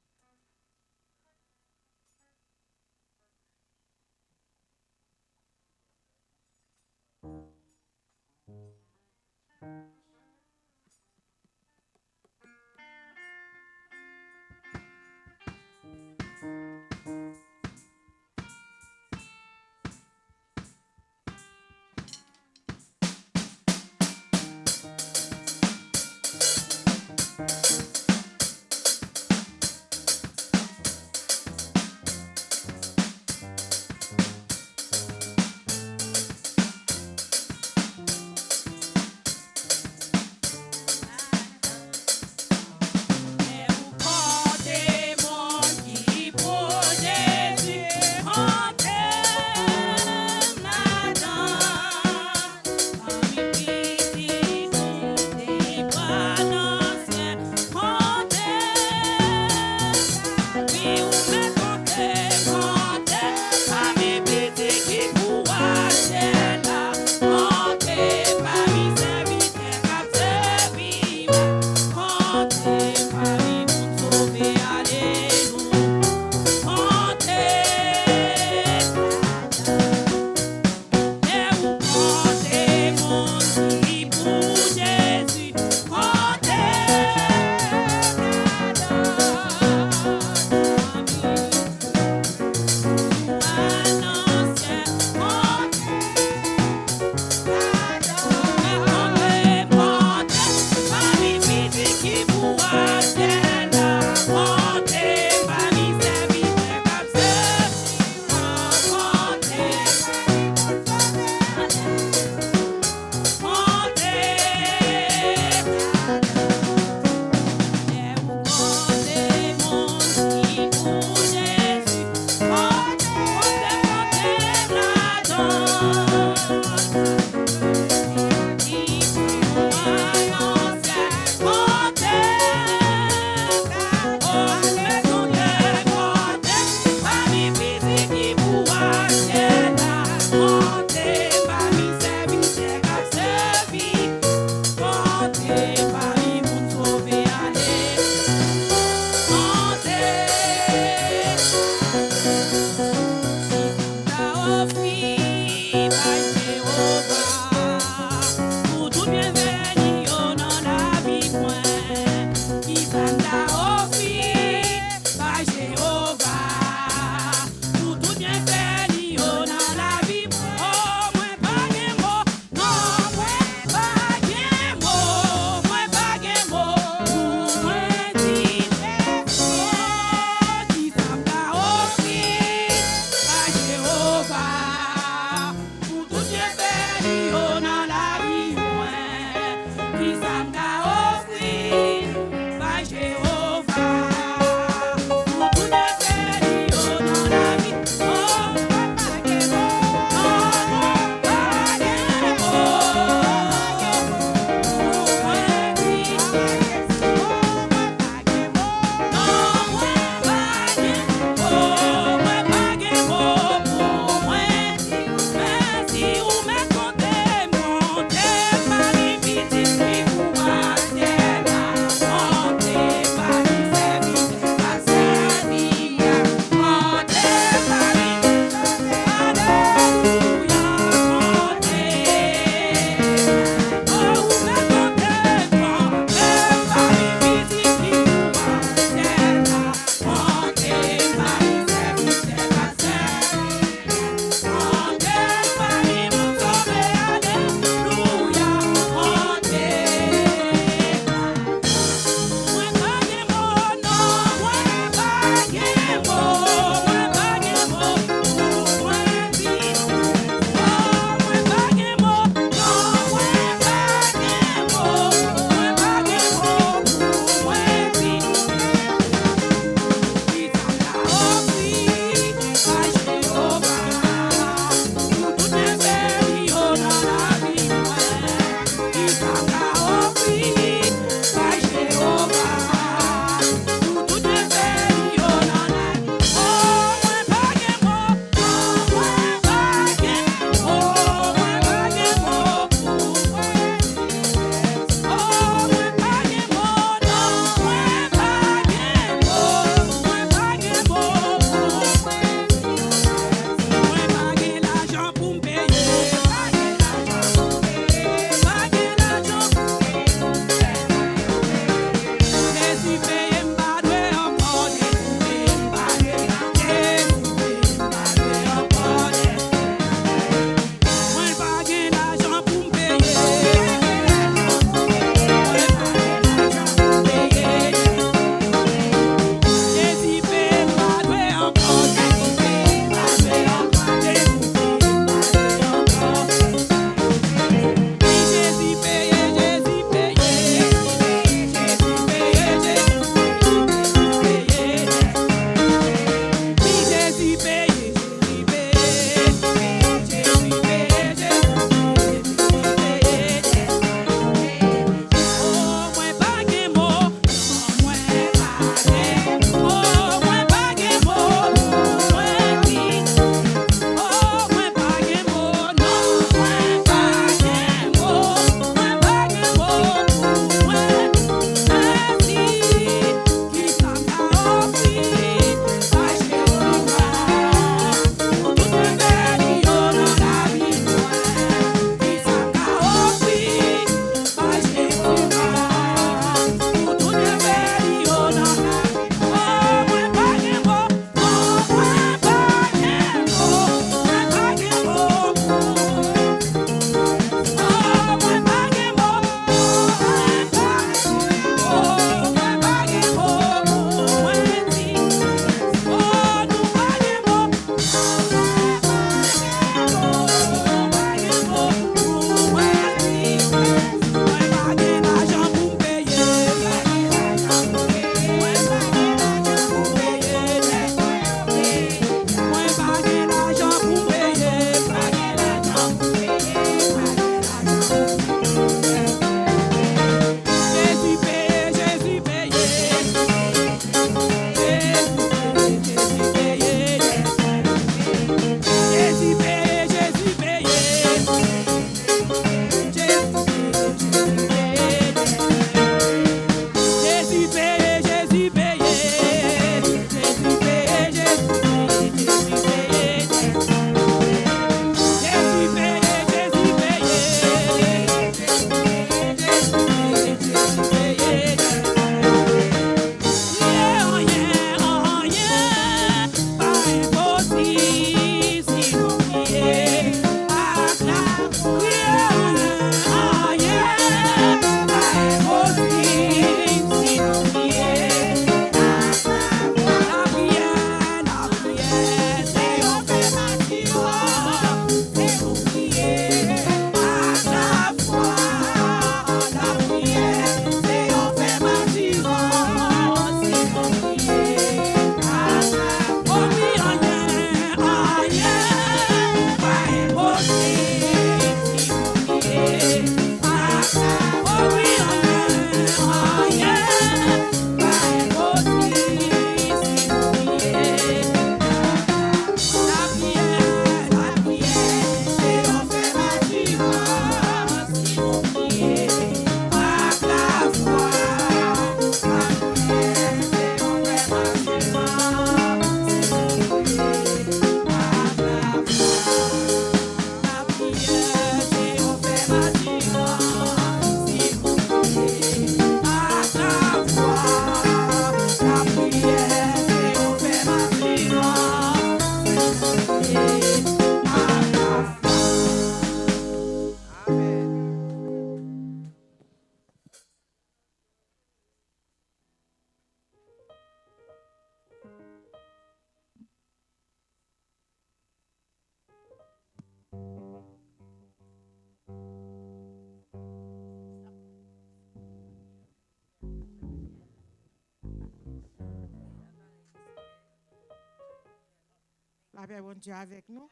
Lapè Bondye avèk nou.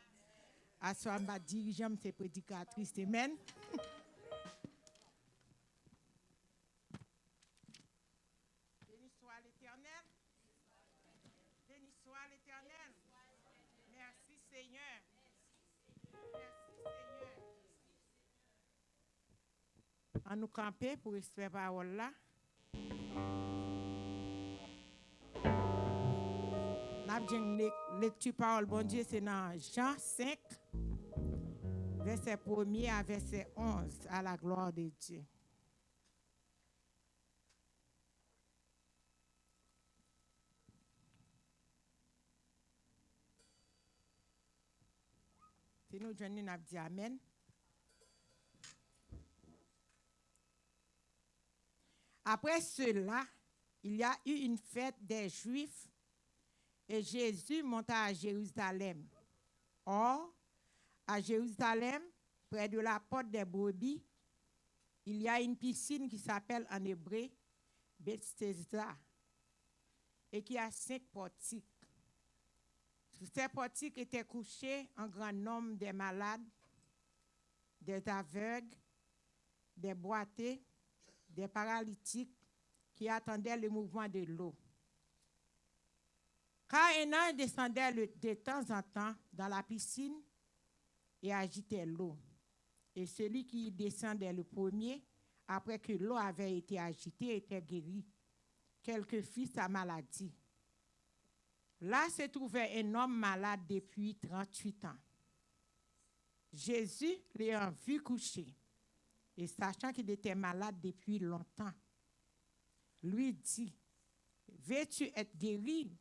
Aswè a m pa dirijan, m se predikatris. Amen. Béni soit l'Éternel. Béni soit l'Éternel. Merci Seigneur. Merci Seigneur. Ann nou kanpe pou respè pawòl la. N ap jwenn le-, lekti pawòl Bondye se nan Jan senk, vèsè premye a vèsè onz, à la gloire de Dieu. Si nou jwenn li, n ap di amèn. Après cela, il y a eu une fête des Juifs et Jésus monta à Jérusalem. Or, à Jérusalem, près de la porte des brebis, il y a une piscine qui s'appelle en hébreu Bethesda et qui a cinq portiques. Sous ces portiques étaient couchés un grand nombre des malades, des aveugles, des boiteux, des paralytiques qui attendaient le mouvement de l'eau. Car un ange descendait le- de temps en temps dans la piscine et agitait l'eau. Et celui qui y descendait le premier, après que l'eau avait été agitée, était guéri, quelle que fût sa maladie. Là se trouvait un homme malade depuis trente-huit ans. Jésus, l'ayant vu couché, et sachant qu'il était malade depuis longtemps, lui dit, veux-tu être guéri ?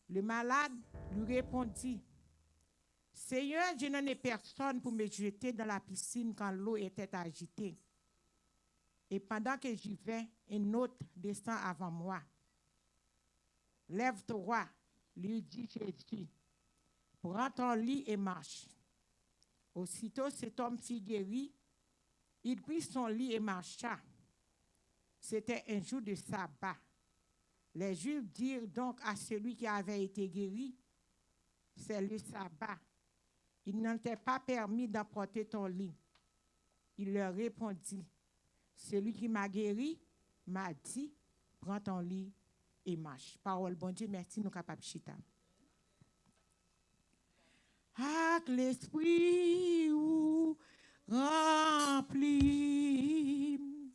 Le malade lui répondit, Seigneur, je n'en ai personne pour me jeter dans la piscine quand l'eau était agitée. Et pendant que j'y vais, un autre descend avant moi. Lève-toi, lui dit Jésus, prends ton lit et marche. Aussitôt cet homme fut guéri, il prit son lit et marcha. C'était un jour de sabbat. Les Juifs dirent donc à celui qui avait été guéri, c'est le sabbat. Il ne t'est pas permis d'emporter ton lit. Il leur répondit, celui qui m'a guéri m'a dit, prends ton lit et marche. Pawòl Bondye, mèsi, nou kapab chita. Ak lespri ou ranpli m.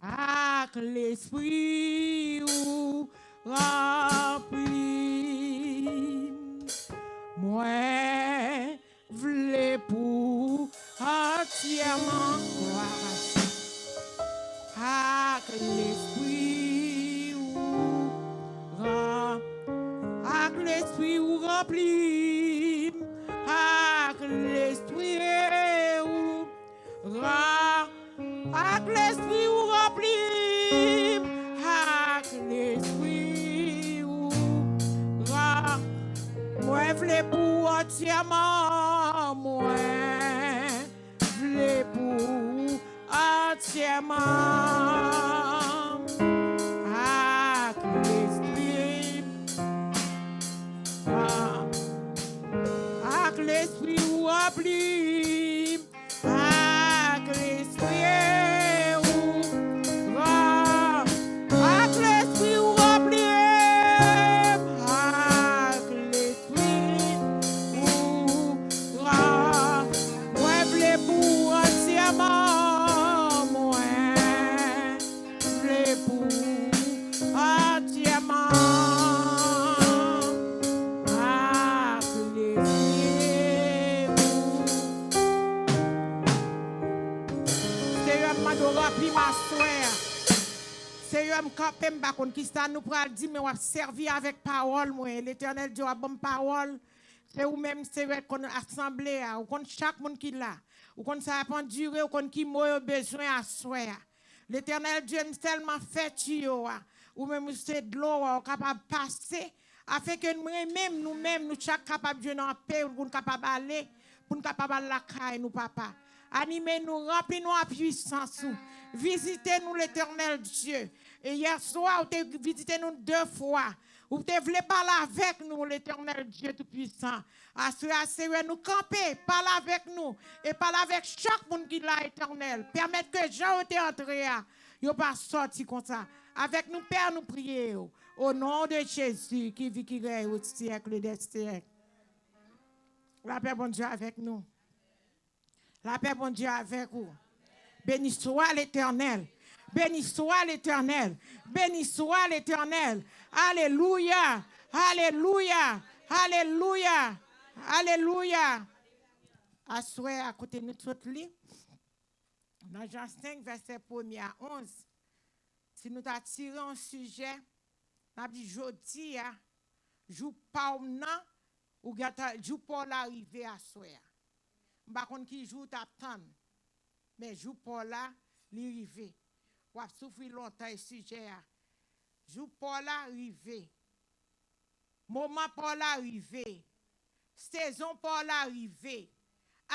Ak lespri ou ranpli m. Mwen vle pou antyèman. Ak lespri ou ran-, ak lespri ou ranpli m. Ak lespri ou ran-, ak lespri ou ranpli m. Ak lespri ou ran-, mwen vle pou antyèman, mwen vle pou antyèman. Ak lespri, ak lespri ou ranpli m. Ak lespri Mande w ranpli m aswè a. Seyè, m kanpe, m pa konn ki sa nou pral di, men w ap sèvi avèk pawòl mwen. Letènèl Dye, w ap ban m pawòl. Se ou menm, Seyè, ki konn asanble a. Ou konn chak moun ki la. Ou konn sa y ap andire, ou konn ki mo yo bezwen aswè a. Letènèl Dye, m sèlman fè tiyo a. Ou menm, ou se dlo a, ou kapab pase. Afenke nou menm, nou menm, nou chak kapab jwenn anpe, pou n kapab ale, pou n kapab al lakay nou, papa. Anime nou, ranpli nou ak pwisans ou. Vizite nou, Letènèl Dye. E yè swa, ou te vizite nou de fwa. Ou te vle pale avèk nou, Letènèl Dye Toupisan. Aswè a, Seyè, nou kanpe, pale avèk nou, e pale avèk chak moun ki la, Etènèl. Pèmèt ke jan yo te antre a, yo pa sòti konsa. Avèk nou, Pè, nou priye w. O non de Jezi, ki vi, ki rèy o syèk dè syèk. Lapè Bondye avèk nou. Lapè Bondye avèk ou. Beni swa Letènèl. Beni swa Letènèl. Beni swa Letènèl. Alelouya. Alelouya. Alelouya. Alelouya. Aswè a, kote nou sot li, nan Jan senk, vèsè premye a onz, si nou ta tire yon sijè, n ap di jodi a, jou pa w nan, ou gentan, jou pa w la rive aswè a. M pa konn ki jou w t ap tann, men jou pa w la, li rive. W ap soufri lontan e sijè a. Jou pa w la rive. Moman pa w la rive. Sezon pa w la rive.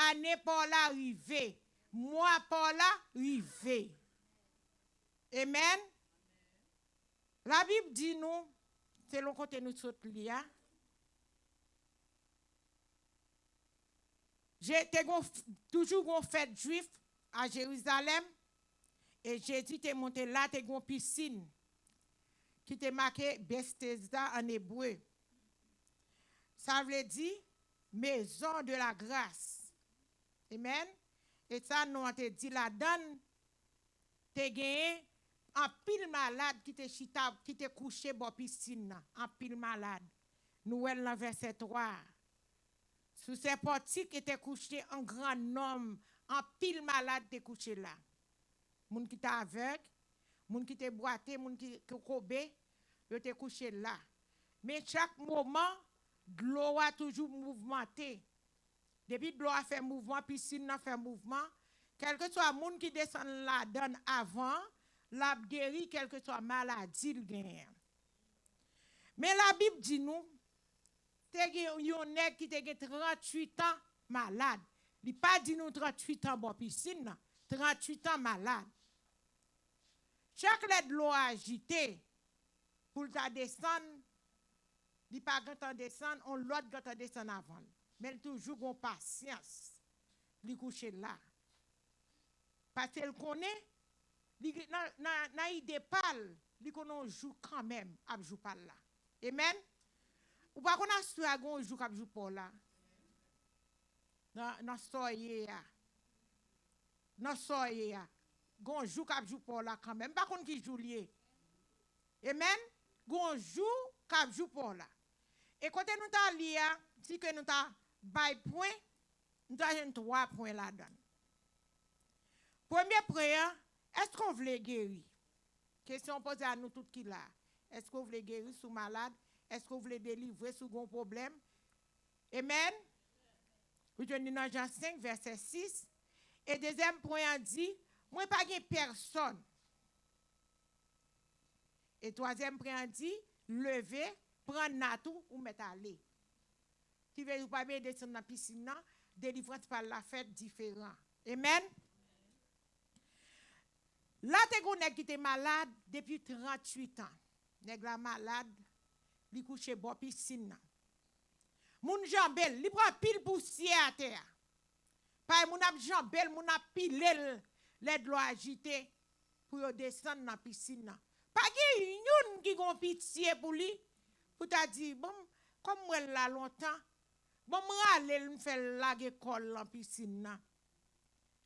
Ane pa w la rive. Mwa pa w la rive. Amen. Labib di nou, selon kote nou sot li a, Je-, te gon, toujou gon fèt jwif a Jerizalèm, e Jezi te monte la, te gon pisin ki te make Betesda an ebre. Sa vle di Maison de la Grâce. Amen. E sa non an te di ladan l, te genyen anpil malad ki te chita, ki te kouche bò pisin nan. Anpil malad. Nou wè l nan vèsè twa a. Sous ces portiques était couché un grand nombre, anpil malad te kouche la. Moun ki te avèg, moun ki te bwate, moun ki, ki kokobe, yo te kouche la. Men chak moman, dlo a toujou mouvmante. Depi dlo a fè mouvman, pisin nan fè mouvman, kèlkeswa moun ki desann ladan l avan, l ap geri kèlkeswa maladi l genyen. Men Labib di nou, te gen yon nèg ki te gen tranntuit an malad. Li pa di nou tranntuit an bò pisin nan, tranntuit an malad. Chak lè dlo a ajite pou l ta desann, li pa gentan desann, on lòt gentan desann avan l. Men l toujou gon pasyans. Li kouche la. Paske l konnen, li, nan, nan, nan ide pa l, li konnen yon jou kanmenm ap jou pa l la. Amen. Ou pa konn aswè a gen yon jou k ap jou pa w la. Nan, nan sa w ye a. Nan sa w ye a. Gen yon jou k ap jou pa w la kanmenm. M pa konn ki jou l ye. Amen. Gen yon jou k ap jou pa w la. E kote nou ta li a, si ke nou ta bay pwen, nou ta jwenn twa pwen ladan l. Premye pwen an, èske w vle geri? Kesyon poze a nou tout ki la. Èske w vle geri si w malad? Èske w vle delivre si w gen yon pwoblèm? Amen. Ou jwenn li nan Jan senk, vèsè sis. E dezyèm pwen an di, mwen pa gen pèsòn. E twazyèm pwen an di, leve, pran nat ou, ou mèt ale. Ki vle di ou pa bezwen desann nan pisin nan, delivrans pa l la fèt diferan. Amen. La te gon nèg ki te malad depi tranntuit an. Nèg la malad, li kouche bò pisin nan. Moun janbe l, li pran pil pousyè atè a. Paske moun ap janbe l, moun ap pile l lè dlo ajite pou yo desann nan pisin nan. Pa gen youn ki gon pitye pou li, pou ta di, bon, kòm m wè l la lontan, bon, m rale l, m fè l lage kò l nan pisin nan.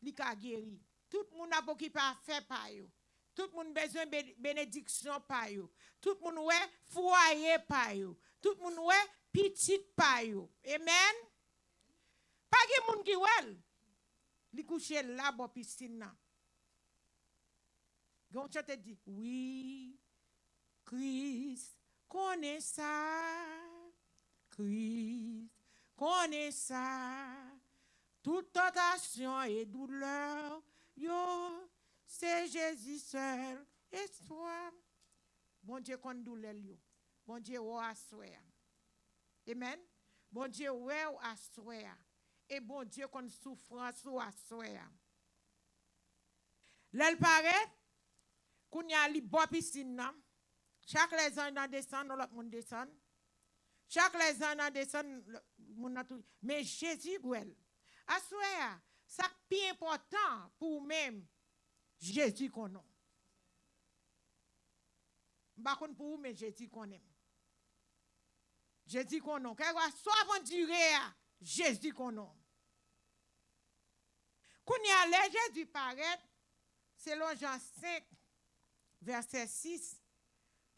Li ka geri. Tout moun ap okipe afè pa yo. Tout moun bezwen be-, benediksyon pa yo. Tout moun wè fwaye pa yo. Tout moun wè pitit pa yo. Amen. Pa gen moun ki wè l. Li kouche la bò pisin nan. Gen yon chante di, wi, Kris konnen sa, Kris konnen sa, tout tantasyon e doulè yo, se Jezi sèl espwa. Bondye konn doulè l yo. Bondye wè w aswè a. Amen. Bondye wè w aswè a. E Bondye konn soufrans ou aswè a. Lè l parèt, kounye a li bò pisin nan. Chak lè zanj nan desann, yon lòt moun desann. Chak lè zanj nan desann, lò- moun nan tou. Men Jezi wè l. Aswè a, sa k pi enpòtan pou ou menm, Jezi konnen w. M pa konn pou ou, men Jezi konnen m. Jezi konnen w. Kèlkeswa sa w ap andire a, Jezi konnen w. Kounye a, lè Jezi parèt, selon Jan senk, vèsè sis,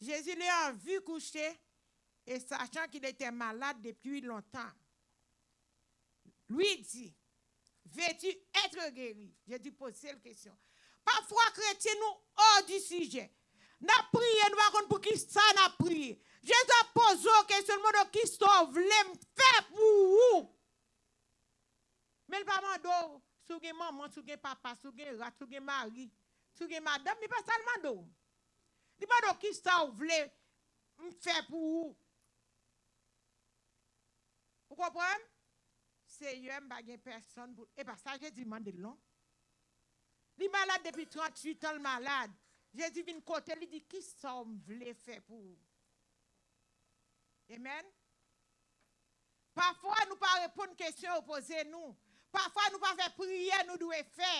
Jésus l'ayant vu couché, et sachant qu'il était malade depuis longtemps, lui dit, veux-tu être guéri? Jezi poze l kesyon. Pafwa, kretyen, nou hors du sujet. N ap priye, nou pa konn pou ki sa n ap priye. Jezi ap poze w kesyon, l mande w, ki sa w vle m fè pou ou? Men l pa mande w si w gen manman, si w gen papa, si w gen rat, si w gen mari, si w gen madanm, li pa sa l mande w. Li mande w, ki sa w vle m fè pou ou? Ou konprann? Seyè, m pa gen pèsonn pou, e pa sa Jezi mande l non. Li malad depi tranntuit an, l malad. Jezi vin kote l, li di, ki sa w vle fè pou ou? Amen. Pafwa, nou pa reponn kesyon yo poze nou. Pafwa, nou pa fè priyè nou dwe fè.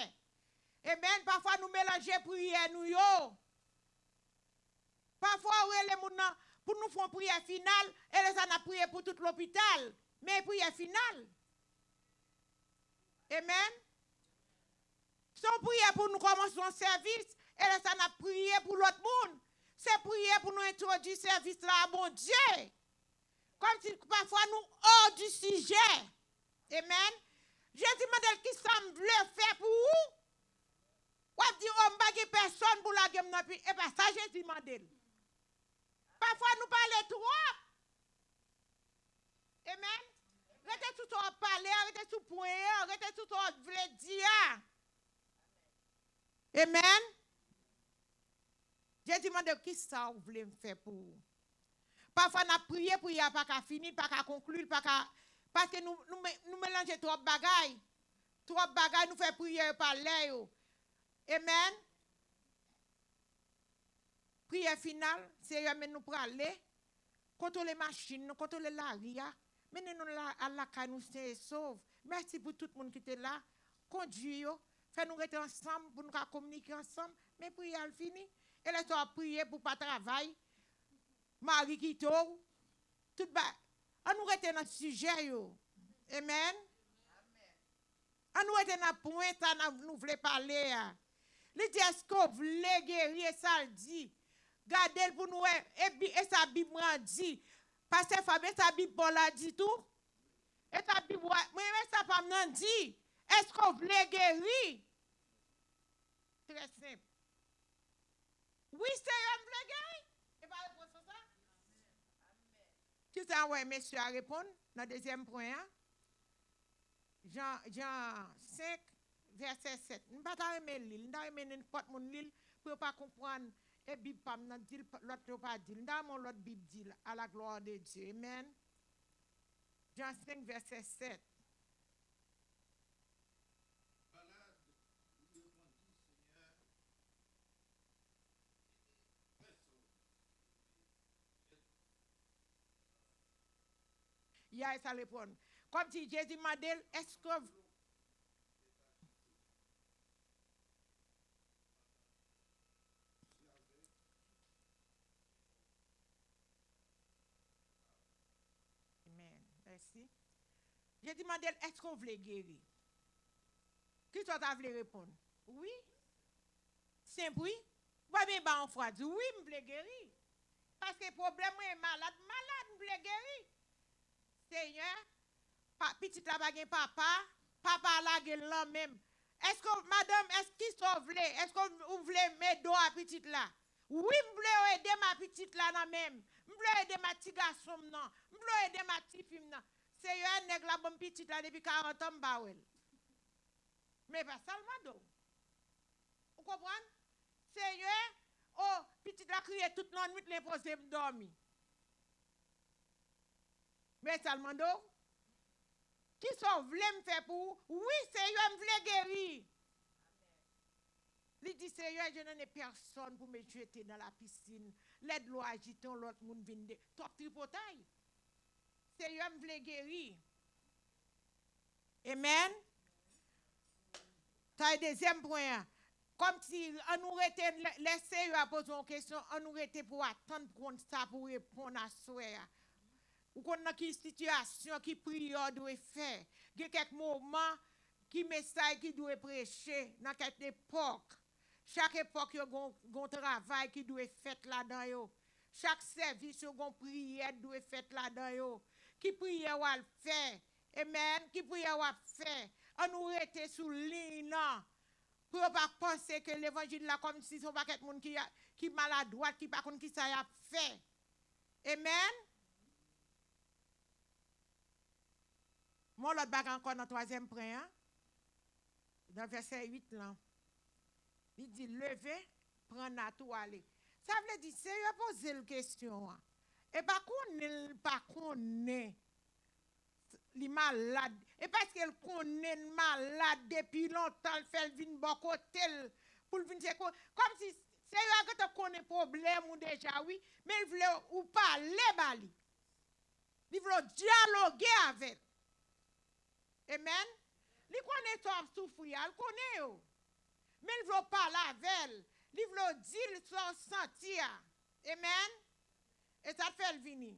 Amen. Pafwa, nou melanje priyè nou yo. Pafwa, ou rele moun nan pou nou fè yon priyè final, e lè sa n ap priye pou tout lopital. Men priyè final. Amen. Se yon priyè pou nou kòmanse yon sèvis, e lè sa n ap priye pou lòt moun. Se priyè pou nou entwodui sèvis la a Bondye. Kòmsi pafwa nou hors du sujet. Amen. Jezi mande l, ki sa m vle fè pou ou? W ap di, o, m pa gen pèsonn pou lage m nan pi. E pa sa Jezi mande l. Pafwa nou pale twòp. Amen. Rete sou sa w ap pale a, rete sou pwen an, rete sou sa w vle di a. Amen. Jezi mande w, ki sa w vle m fè pou ou? Pafwa n ap priye, priyè a pa ka fini, l pa ka konkli, l pa ka, paske nou, nou, me- nou melanje twòp bagay. Twòp bagay, nou fè priyè yo pa lè yo. Amen. Priyè final, Seyè, men nou prale. Kontwole machin nou, kontwole lari a. Mennen nou la, al lakay nou sen e sov. Mèsi pou tout moun ki te la. Kondui yo, fè nou rete ansanm pou nou ka kominike ansanm. Men priyè a fini. E lè sa w ap priye pou pa travay, mari kite w, tout ba, ann nou rete nan sijè yo. Amen. Ann nou rete nan pwen sa n ap- nou vle pale a. Li di, èske w vle geri? E sa l di. Gade l pou nou wè. E, bi- e sa Bib mwen an di. Pastè Fab, e sa Bib pa w la di tou? E sa Bib wa- mwen, e sa pa m nan di? Èske w vle geri? Trè senp. Wi, Seyè, m vle geri. E pa repons sa? Kisa w wè mesye a reponn nan dezyèm pwen an? Jan, Jan senk, vèsè sèt. M pa ta renmen li l. M ta renmen nenpòt moun li l pou yo pa konprann. E Bib pa m nan di l, lòt yo pa di l. M ta renmen yon lòt Bib di l. À la gloire de Dieu. Amen. Jan senk, vèsè sèt. Malad, li reponn, di, Seyè, Yay sa reponn. Kòmsi Jezi mande l, èske w- Amen. Mèsi. Jezi mande l, èske w vle geri? Kisa w ta vle reponn? Wi. Senp wi. Ou pa byen ba yon fwa di, wi, m vle geri. Paske pwoblèm mwen e malad, malad, m vle geri. Seyè, pa, pitit la pa gen papa, papa a lage l nan men m. Èske w, madanm, èske kisa w vle? Èske w, ou vle ede m ede w a pitit la. Wi, m vle yo ede m a pitit la nan men m. M vle yo ede m a ti gason m nan. M vle yo ede m a tifi m nan. Seyè, nèg la ban m pitit la depi karant an, m pa wè l. Men pa sa l mande w. Ou konprann? Seyè, o, pitit la kriye tout lannwit, li enpoze m dòmi. Men sa l mande w? Kisa w vle m fè pou ou? Wi, Seyè, m vle geri. Li di, Seyè, je n'en ai personne pour me jeter dans la piscine. Lè dlo a ajite, yon lòt moun vin de. Twòp tripotay. Seyè, m vle geri. Amen. Sa e dezyèm pwen an. Kòmsi, ann nou rete, lè, lè Seyè a poze yon kesyon, ann nou rete pou atann pou konn sa pou reponn aswè a. Ou konn nan ki sitiyasyon, ki priyè w dwe fè. Gen kèk moman, ki mesaj ki dwe preche nan kèk epòk. Chak epòk yo gon, gon travay ki dwe fèt ladan yo. Chak sèvis yo gon priyè dwe fèt ladan yo. Ki priyè w al fè? Amen. Ki priyè w ap fè? Ann nou rete sou liy nan. Pou yo pa panse ke levanjil la kòmsi se yon pakèt moun ki, ki maladwat, ki pa konn kisa y ap fè. Amen. Yon lòt bagay ankò nan twazyèm pwen an, nan vèsè uit lan. Li di, leve, pran nat ou ale. Sa vle di, Seyè poze l kesyon an. E pa konnen l pa konnen li malad. E paske l konnen l malad depi lontan, l fè l vin bò kote l pou l vin sekou. Kòmsi Seyè a gentan konnen pwoblèm ou deja, wi, men l vle ou pale ba li. Li vle w dyaloge avè l. Amen. Li konnen sa w ap soufri a, l konnen yo. Men l vle w pale avè l. Li vle w di l sa w santi a. Amen. E sa fè l vini.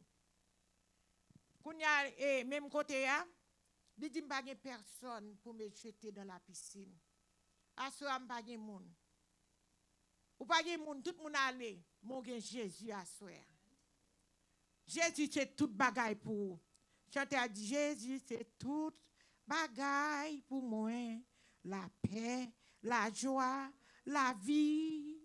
Kounye a, e, menm kote a, li di, m pa gen pèsòn pou me jete dans la piscine. Aswè a, m pa gen moun. Ou pa gen moun, tout moun ale, men w gen Jezi aswè a. Jezi se tout bagay pou ou. Chantè a di, Jezi se tout bagay pou mwen, lapè, lajwa, lavi.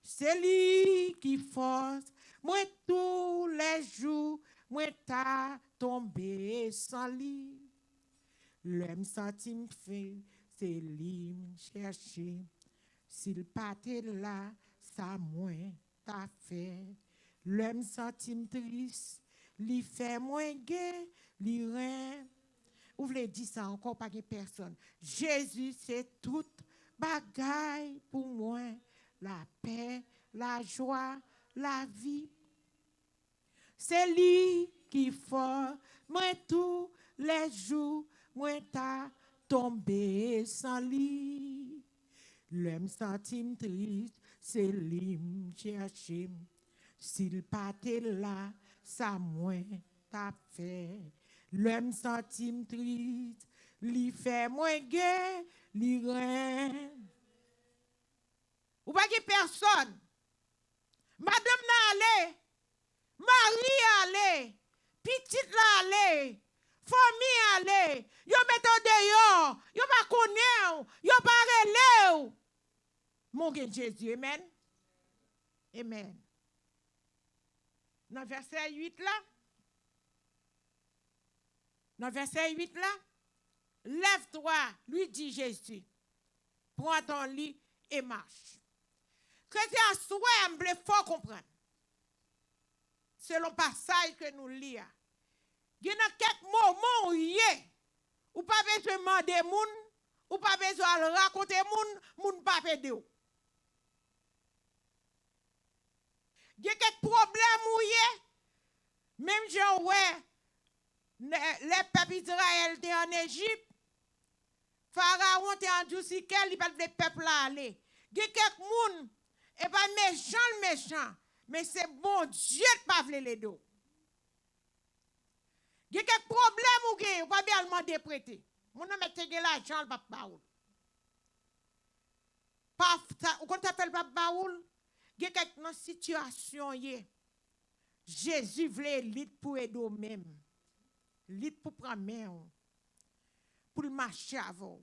Se li ki fòs mwen toulèjou, mwen ta tonbe san li. Lè m santi m feb, se li m chèche. Si l pa te la, sa mwen ta fè? Lè m santi m tris, li fè mwen gen, li ren. Ou vle di sa ankò, pa gen pèsòn. Jezi se tout bagay pou mwen, lapè, lajwa, lavi. Se li ki fòs mwen toulèjou, mwen ta tonbe san li. Lè m santi m tris, se li m chèche. Si l pa te la, sa mwen t ap fè? Lè m santi m tris, li fè mwen gen, li ren. Ou pa gen pèsòn. Madanm nan ale, mari ale, pitit la ale, fanmi ale, yo mete w deyò, yo pa konnen w, yo pa rele w. Men w gen Jezi, amen. Amen. Nan vèsè uit la, nan vèsè uit la, lève-toi, lui dit Jésus, prends ton lit et marche. Kretyen, aswè a, m vle fè w konprann, selon pasaj ke nou li a, gen nan kèk moman ou ye, ou pa bezwen mande moun, ou pa bezwen al rakonte moun, moun p ap ede w. Gen kèk pwoblèm ou ye, menm jan w wè, lè, lè pèp Izrayèl te ann Ejip, Farawon te andousi kè l, li pa t vle pèp la ale. Gen kèk moun, e pa mechan l mechan, men se Bondye k pa vle l ede w. Gen kèk pwoblèm ou genyen, ou pa vle al mande prete. Moun nan mèt te gen lajan, l p ap ba ou l. Pa, sa, ou konn sa fè l p ap ba ou l? Gen kèk nan sitiyasyon w ye, Jezi vle li t pou ede w menm. Li t pou pran men w, pou l mache avè w.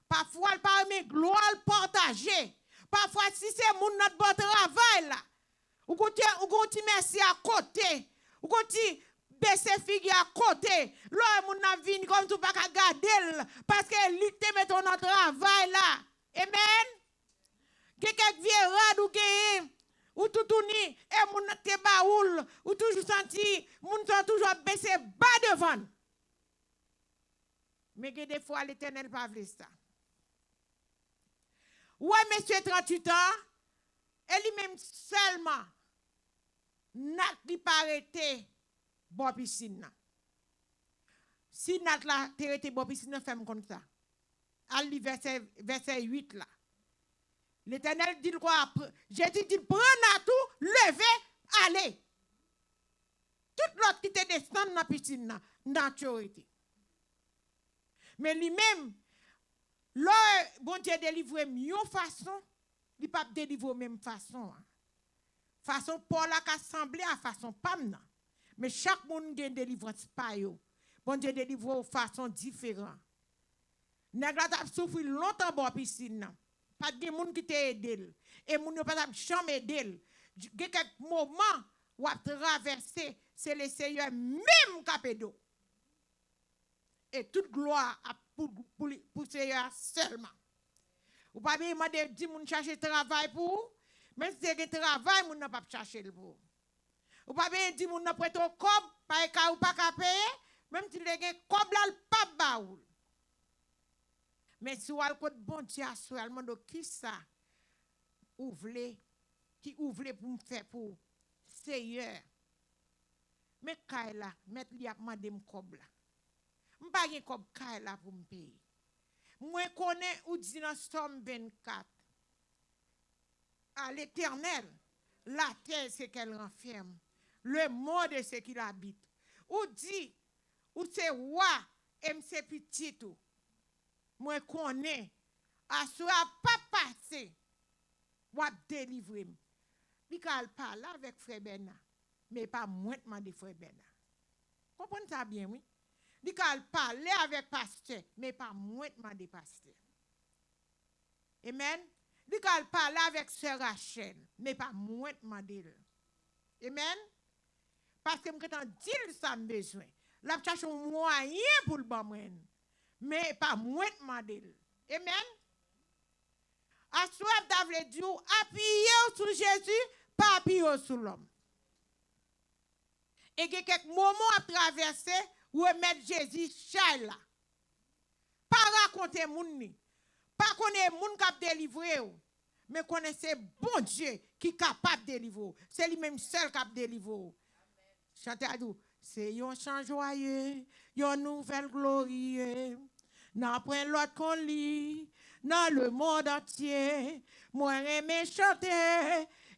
Pafwa, l pa renmen glwa l pataje. Pafwa, si se moun nan t bò travay la, ou gon ti, ou gon ti mèsi akote, ou gon ti bese figi akote, lè w wè moun nan ap vini, kòmsi w pa ka gade l, paske li k te mete w nan travay la. Amen. Gen kèk vye rad ou genyen, ou toutouni, e moun nan te ba ou l, ou toujou santi moun sa toujou ap bese ba devan l. Men gen de fwa Letènèl pa vle sa. Ou wè mesye tranntuit an, e li menm sèlman, nat li pa rete bò pisin nan. Si nat la te rete bò pisin nan, fè m konn sa. Al li vèsè, vèsè uit la. Letènèl di l konsa, pr-, Jezi di l, pran nat ou, leve, ale. Tout lòt ki te desann nan pisin nan, nat yo rete. Men li menm, lè Bondye delivre m yon fason, li p ap delivre w menm fason an. Fason pa w la ka sanble a fason pa m nan. Men chak moun gen delivrans pa yo. Bondye delivre w fason diferan. Nèg la t ap soufri lontan bò pisin nan. Pa t gen moun ki te ede l. E moun yo pa t ap janm ede l. Gen kèk moman w ap travèse, se Leseyè menm k ap ede w. E tout glwa ap pou, pou, li- pou Seyè a sèlman. Ou pa bezwen mande dimoun chache travay pou ou. Menm si te gen travay, moun nan p ap chache l pou ou. Ou pa bezwen di moun nan prete w kòb, paske kay ou pa ka peye, menm si te gen kòb la, l p ap ba ou l. Men si w al kot Bondye aswè, al mande w kisa ou vle, ki ou vle pou m fè pou ou, Seyè. Men kay la, mèt li ap mande m kòb la. M pa gen kòb kay la pou m peye. Mwen konnen ou di nan Sòm vennkat, à l'Éternel, la terre et ce qu'elle renferme, le monde et ce qu'il habite. Ou di, ou se wa, e m se pitit ou. Mwen konnen, aswè a p ap pase, w ap delivre m. Li ka al pale avèk frè Bèna, men e pa mwen t mande frè Bèna. Konprann sa byen, wi. Li ka al pale avèk pastè, men e pa mwen t mande pastè. Amen. Li ka al pale avèk sè Rachèl, men e pa mwen t mande l. Amen. Paske m gentan di l sa m bezwen. L ap chache yon mwayen pou l ban mwen l. Men e pa mwen t mande l. Amen. Aswè a m ta vle di w, apiye w sou Jezi, pa apiye w sou lòm. E gen kèk moman w ap travèse, remèt Jezi chay la. Pa rakonte moun li. Pa konnen moun k ap delivre w. Men konnen se Bondye ki kapab delivre w. Se li menm sèl k ap delivre w. Chante a di w, se yon chan jwaye, yon nouvèl gloriye. Nanpwen lòt kon li nan lemonn antye. Mwen renmen chante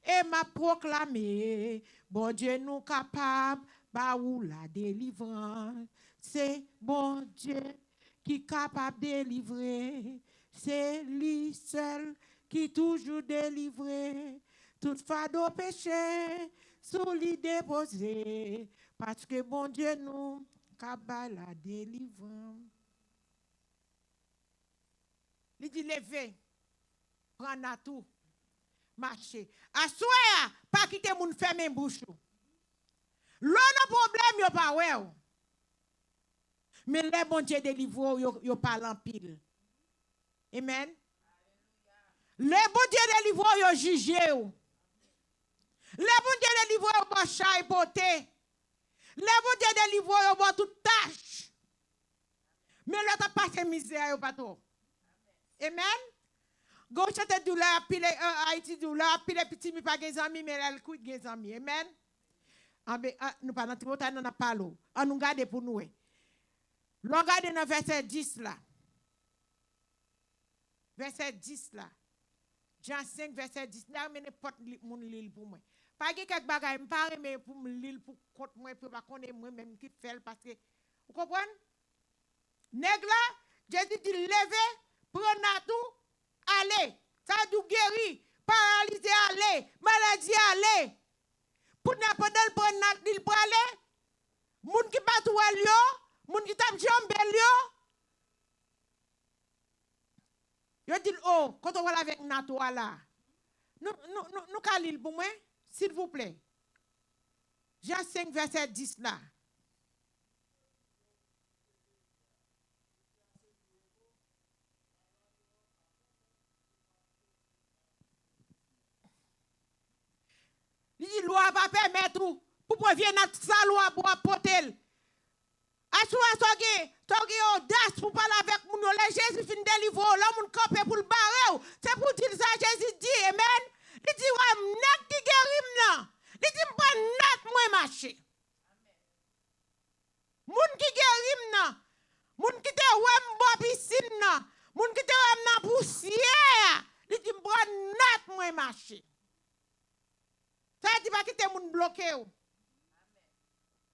e m ap pwoklame, Bondye nou kapab ba ou la delivrans. Se Bondye ki kapab delivre. Se li sèl ki toujou delivre. Tout fado peche sou li depoze, paske Bondye nou ka bay la delivrans. Li di, leve, pran nat ou, mache. Aswè a, pa kite moun fèmen bouch ou. Lè w nan pwoblèm, yo pa wè w. Men lè Bondye delivre w, yo, yo pale anpil. Amen. Lè Bondye delivre w, yo jije w. Lè Bondye delivre w, yo ba w chay pote. Lè Bondye delivre w, yo ba w tout tach. Men lè w t ap pase mizè a, yo pa t wè w. Amen. Gon chante di w lè y ap pile, euh, Ayiti di w lè y ap pile pitimi pa gen zanmi, men lè l kwit gen zanmi. Amen. Anben, ah, nou pa nan tripotay, non, n ap pale w. Ann nou gade pou nou wè. Lè w gade nan vèsè dis la. Vèsè dis la. Jan senk, vèsè dis. M ta renmen nenpòt li- moun li l pou mwen. Pa gen kèk bagay, m pa renmen pou m li l pou kont mwen, pou yo pa konnen mwen menm ki fè l, paske, ou konprann? Nèg la, Jezi di l, leve, pran nat ou, ale. Sa vle di w geri, paralize ale, maladi ale. Kounye a, pandan l pran nat li, l prale, moun ki pa t wè l yo, moun ki t ap janbe l yo, yo di l, o, kote w al avèk nat ou a la? Nou, nou, nou, nou ka li l pou mwen, silvouplè? Jan senk, vèsè dis la. Li di, lwa a pa pèmèt ou pou pran vye nat sal ou a pou w ap pote l. Aswè a, sa w gen, sa w gen odas pou pale avèk moun yo. Lè Jezi fin delivre w, lè yon moun kanpe pou l bare w, se pou w di l sa Jezi di, amen. Li di, wè m, nèg ki geri m nan, li di, m pran nòt mwen mache. Moun ki geri m nan, moun ki te wè m bò pisin nan, moun ki te wè m nan pousyè a, li di m pran nòt mwen mache. Sa vle di pa kite moun bloke w.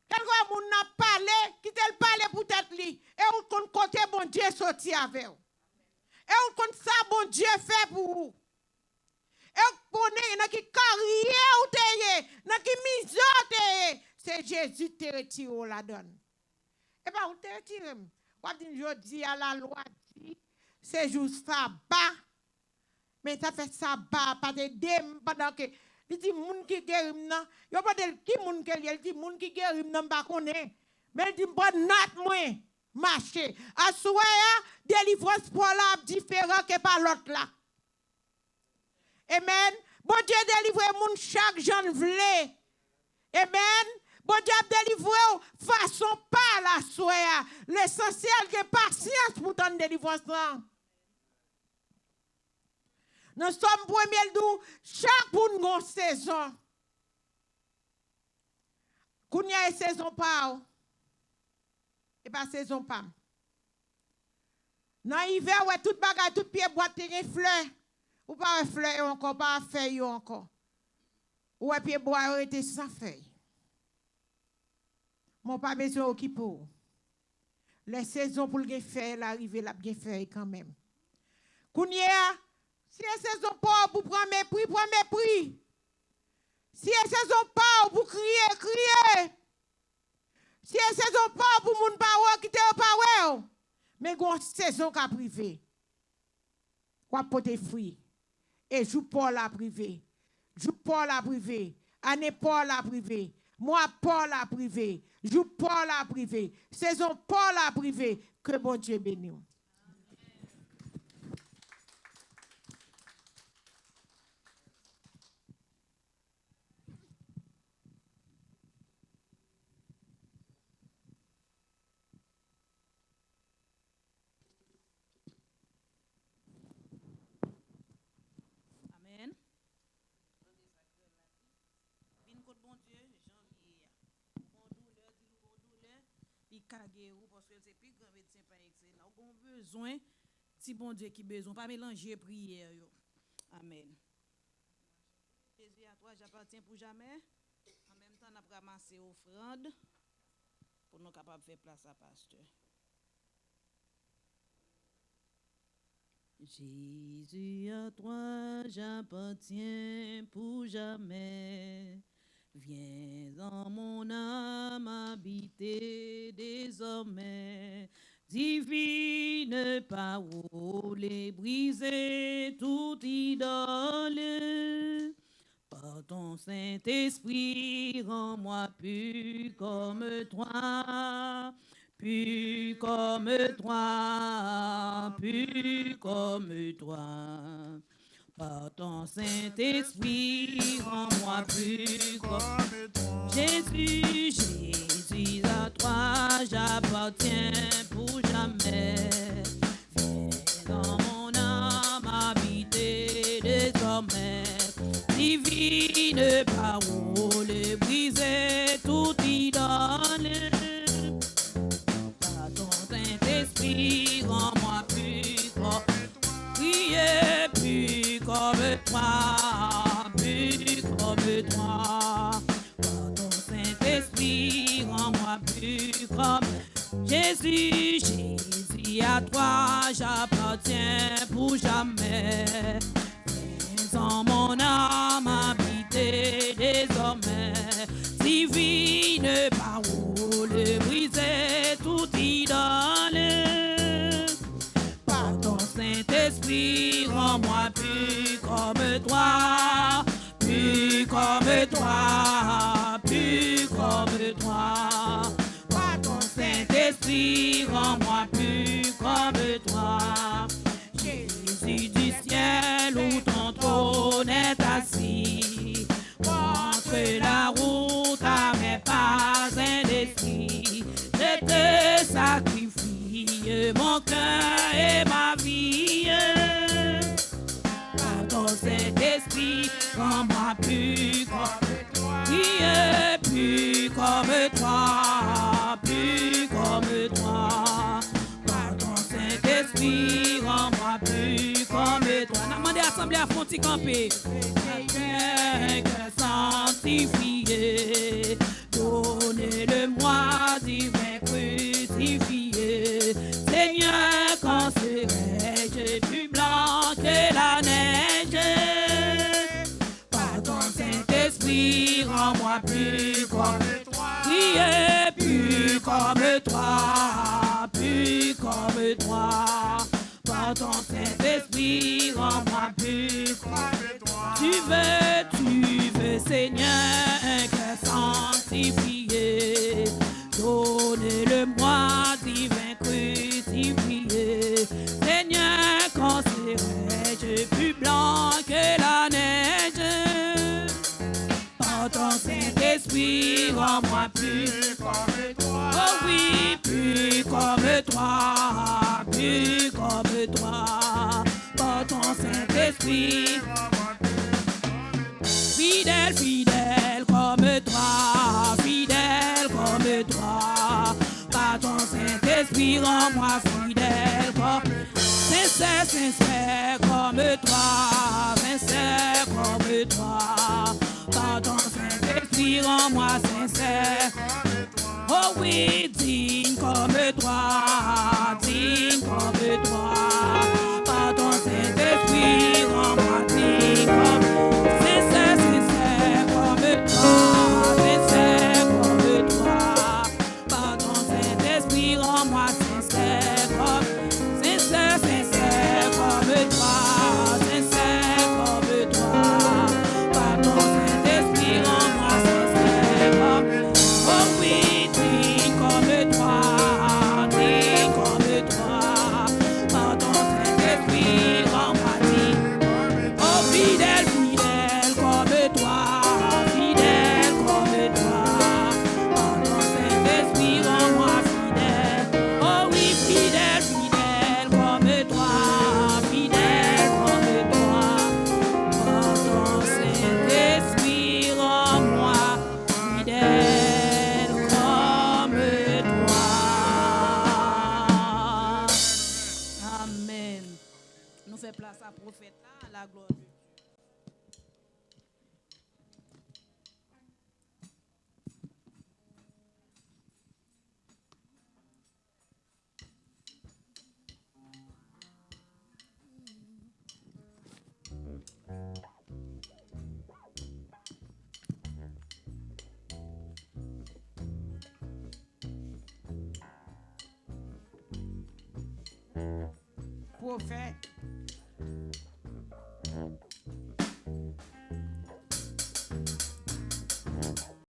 Kèlkeswa moun nan pale, kite l pale pou tèt li. E ou konn kote Bondye soti avè w. E ou konn sa Bondye fè pou ou. E ou konnen nan ki karye ou te ye, nan ki mizè ou te ye, se Jezi ki te retire w ladan l. E pa ou te retire m. W ap di m jodi a lalwa di se jou saba. Men sa fè saba a pa t ede m pandan ke li di moun ki geri m nan, yo mande l ki moun ke l ye, li di moun ki geri m nan m pa konnen. Men li di m pran nòt mwen mache. Aswè a, delivrans pa w la ap diferan ke pa lòt la. Amen. Bondye delivre moun chak jan l vle. Amen. Bondye ap delivre w fason pa l aswè a. Lesansyèl gen pasyans pou w tann delivrans lan. Nan Sòm premye l di w, chak moun gon sezon. Kounye a e sezon pa w. E pa sezon pa m. Nan ivè, ou wè tout bagay, tout pye bwa te gen flè. Ou pa wè flè yo ankò, ou pa wè fèy yo ankò. Ou wè pye bwa yo rete san fèy. Men w pa bezwen okipe w. Lè sezon pou l gen fèy la rive, l ap gen fèy kanmenm. Kounye a, si e sezon pa w pou pran mepri, pran mepri. Si e sezon pa w pou kriye, kriye. Si e sezon pa w pou moun pa wè w, kite yo pa wè w. Men gen yon sezon k ap rive. W ap pote fwi. E jou pa w la ap rive. Jou pa w la ap rive. Ane pa w la ap rive. Mwa pa w la ap rive. Jou pa w la ap rive. Sezon pa w la ap rive. Ke Bondye beni w. Amèn. Vin kot Bondye, jan l ye a. Ou gon doulè, di l ou gon doulè, li ka geri w, paske l se pi gran medsen pa ekselans. Ou gon bezwen, di Bondye ki bezwen, pa melanje priyè yo. Amèn. Jezi, à toi j'appartiens pour jamais. An menm tan, n ap ranmase ofrann pou nou kapab fè plas a pastè. Jésus, à toi j'appartiens pour jamais. Viens dans mon âme habiter désormais. Divine parole, briser toute idole. Par ton Saint-Esprit, rends-moi pur comme toi, pur comme toi, pur comme toi. Par ton Saint-Esprit, rends-moi pur comme toi. Jésus, Jésus, à toi j'appartiens pour jamais. Viens dans mon âme habiter désormais. Divine parole, briser toute idole. Par ton Saint-Esprit, rends-moi pur comme toi. Priez pur comme toi, pur comme toi. Par ton Saint-Esprit, rends-moi pur comme Jésus, Jésus, à toi j'appartiens pour jamais. Viens dans mon âme habiter désormais. Divine parole, briser toute idole. Par ton Saint-Esprit, rends-moi pur comme toi. Rends-moi pur comme toi. Priez pur comme toi, pur comme toi. Par ton Saint-Esprit, rends-moi pur comme toi. N ap mande asanble a fè yon ti kanpe. Seigneur, que sanctifié. Donnez-le-moi, divin crucifié. Seigneur, quand serai-je plus blanc que la neige? Par ton Saint-Esprit, rends-moi pur comme toi. Priez pur comme toi, pur comme toi. Par ton Saint-Esprit, rends-moi pur comme toi. Tu veux, tu veux, Seigneur, un cœur sanctifié. Donne-le-moi, divin crucifié. Seigneur, quand serai-je plus blanc que la neige? Par ton Saint-Esprit, rends-moi pur comme toi. Oh oui, pur comme toi, pur comme toi. Par ton Saint-Esprit, fidèle, fidèle comme toi, fidèle comme toi. Par ton Saint-Esprit, rends-moi fidèle comme, sincère, sincère comme toi, sincère comme toi. Par ton Saint-Esprit, rends-moi sincère. Oh oui, digne comme toi, digne comme toi. Par ton Saint-Esprit, rends-moi digne comme, sincère, sincère comme toi, sincère comme toi. Par ton Saint-Esprit, rends-moi sincère comme, sincère, sincère comme toi, sincère comme toi. Par ton Saint-Esprit, rends-moi sincère comme, oh oui, digne comme toi, digne comme toi. Par ton Saint-Esprit, rends-moi digne. Oh, fidèle, fidèle comme toi, fidèle comme toi. Par ton Saint-Esprit, rends-moi fidèle. Oh oui, fidèle, fidèle comme toi, fidèle comme toi. Par ton Saint-Esprit, rends-moi fidèle comme toi. Amen. Nou fè plas a pwofèt la, la gloire de Dieu. Pwofèt.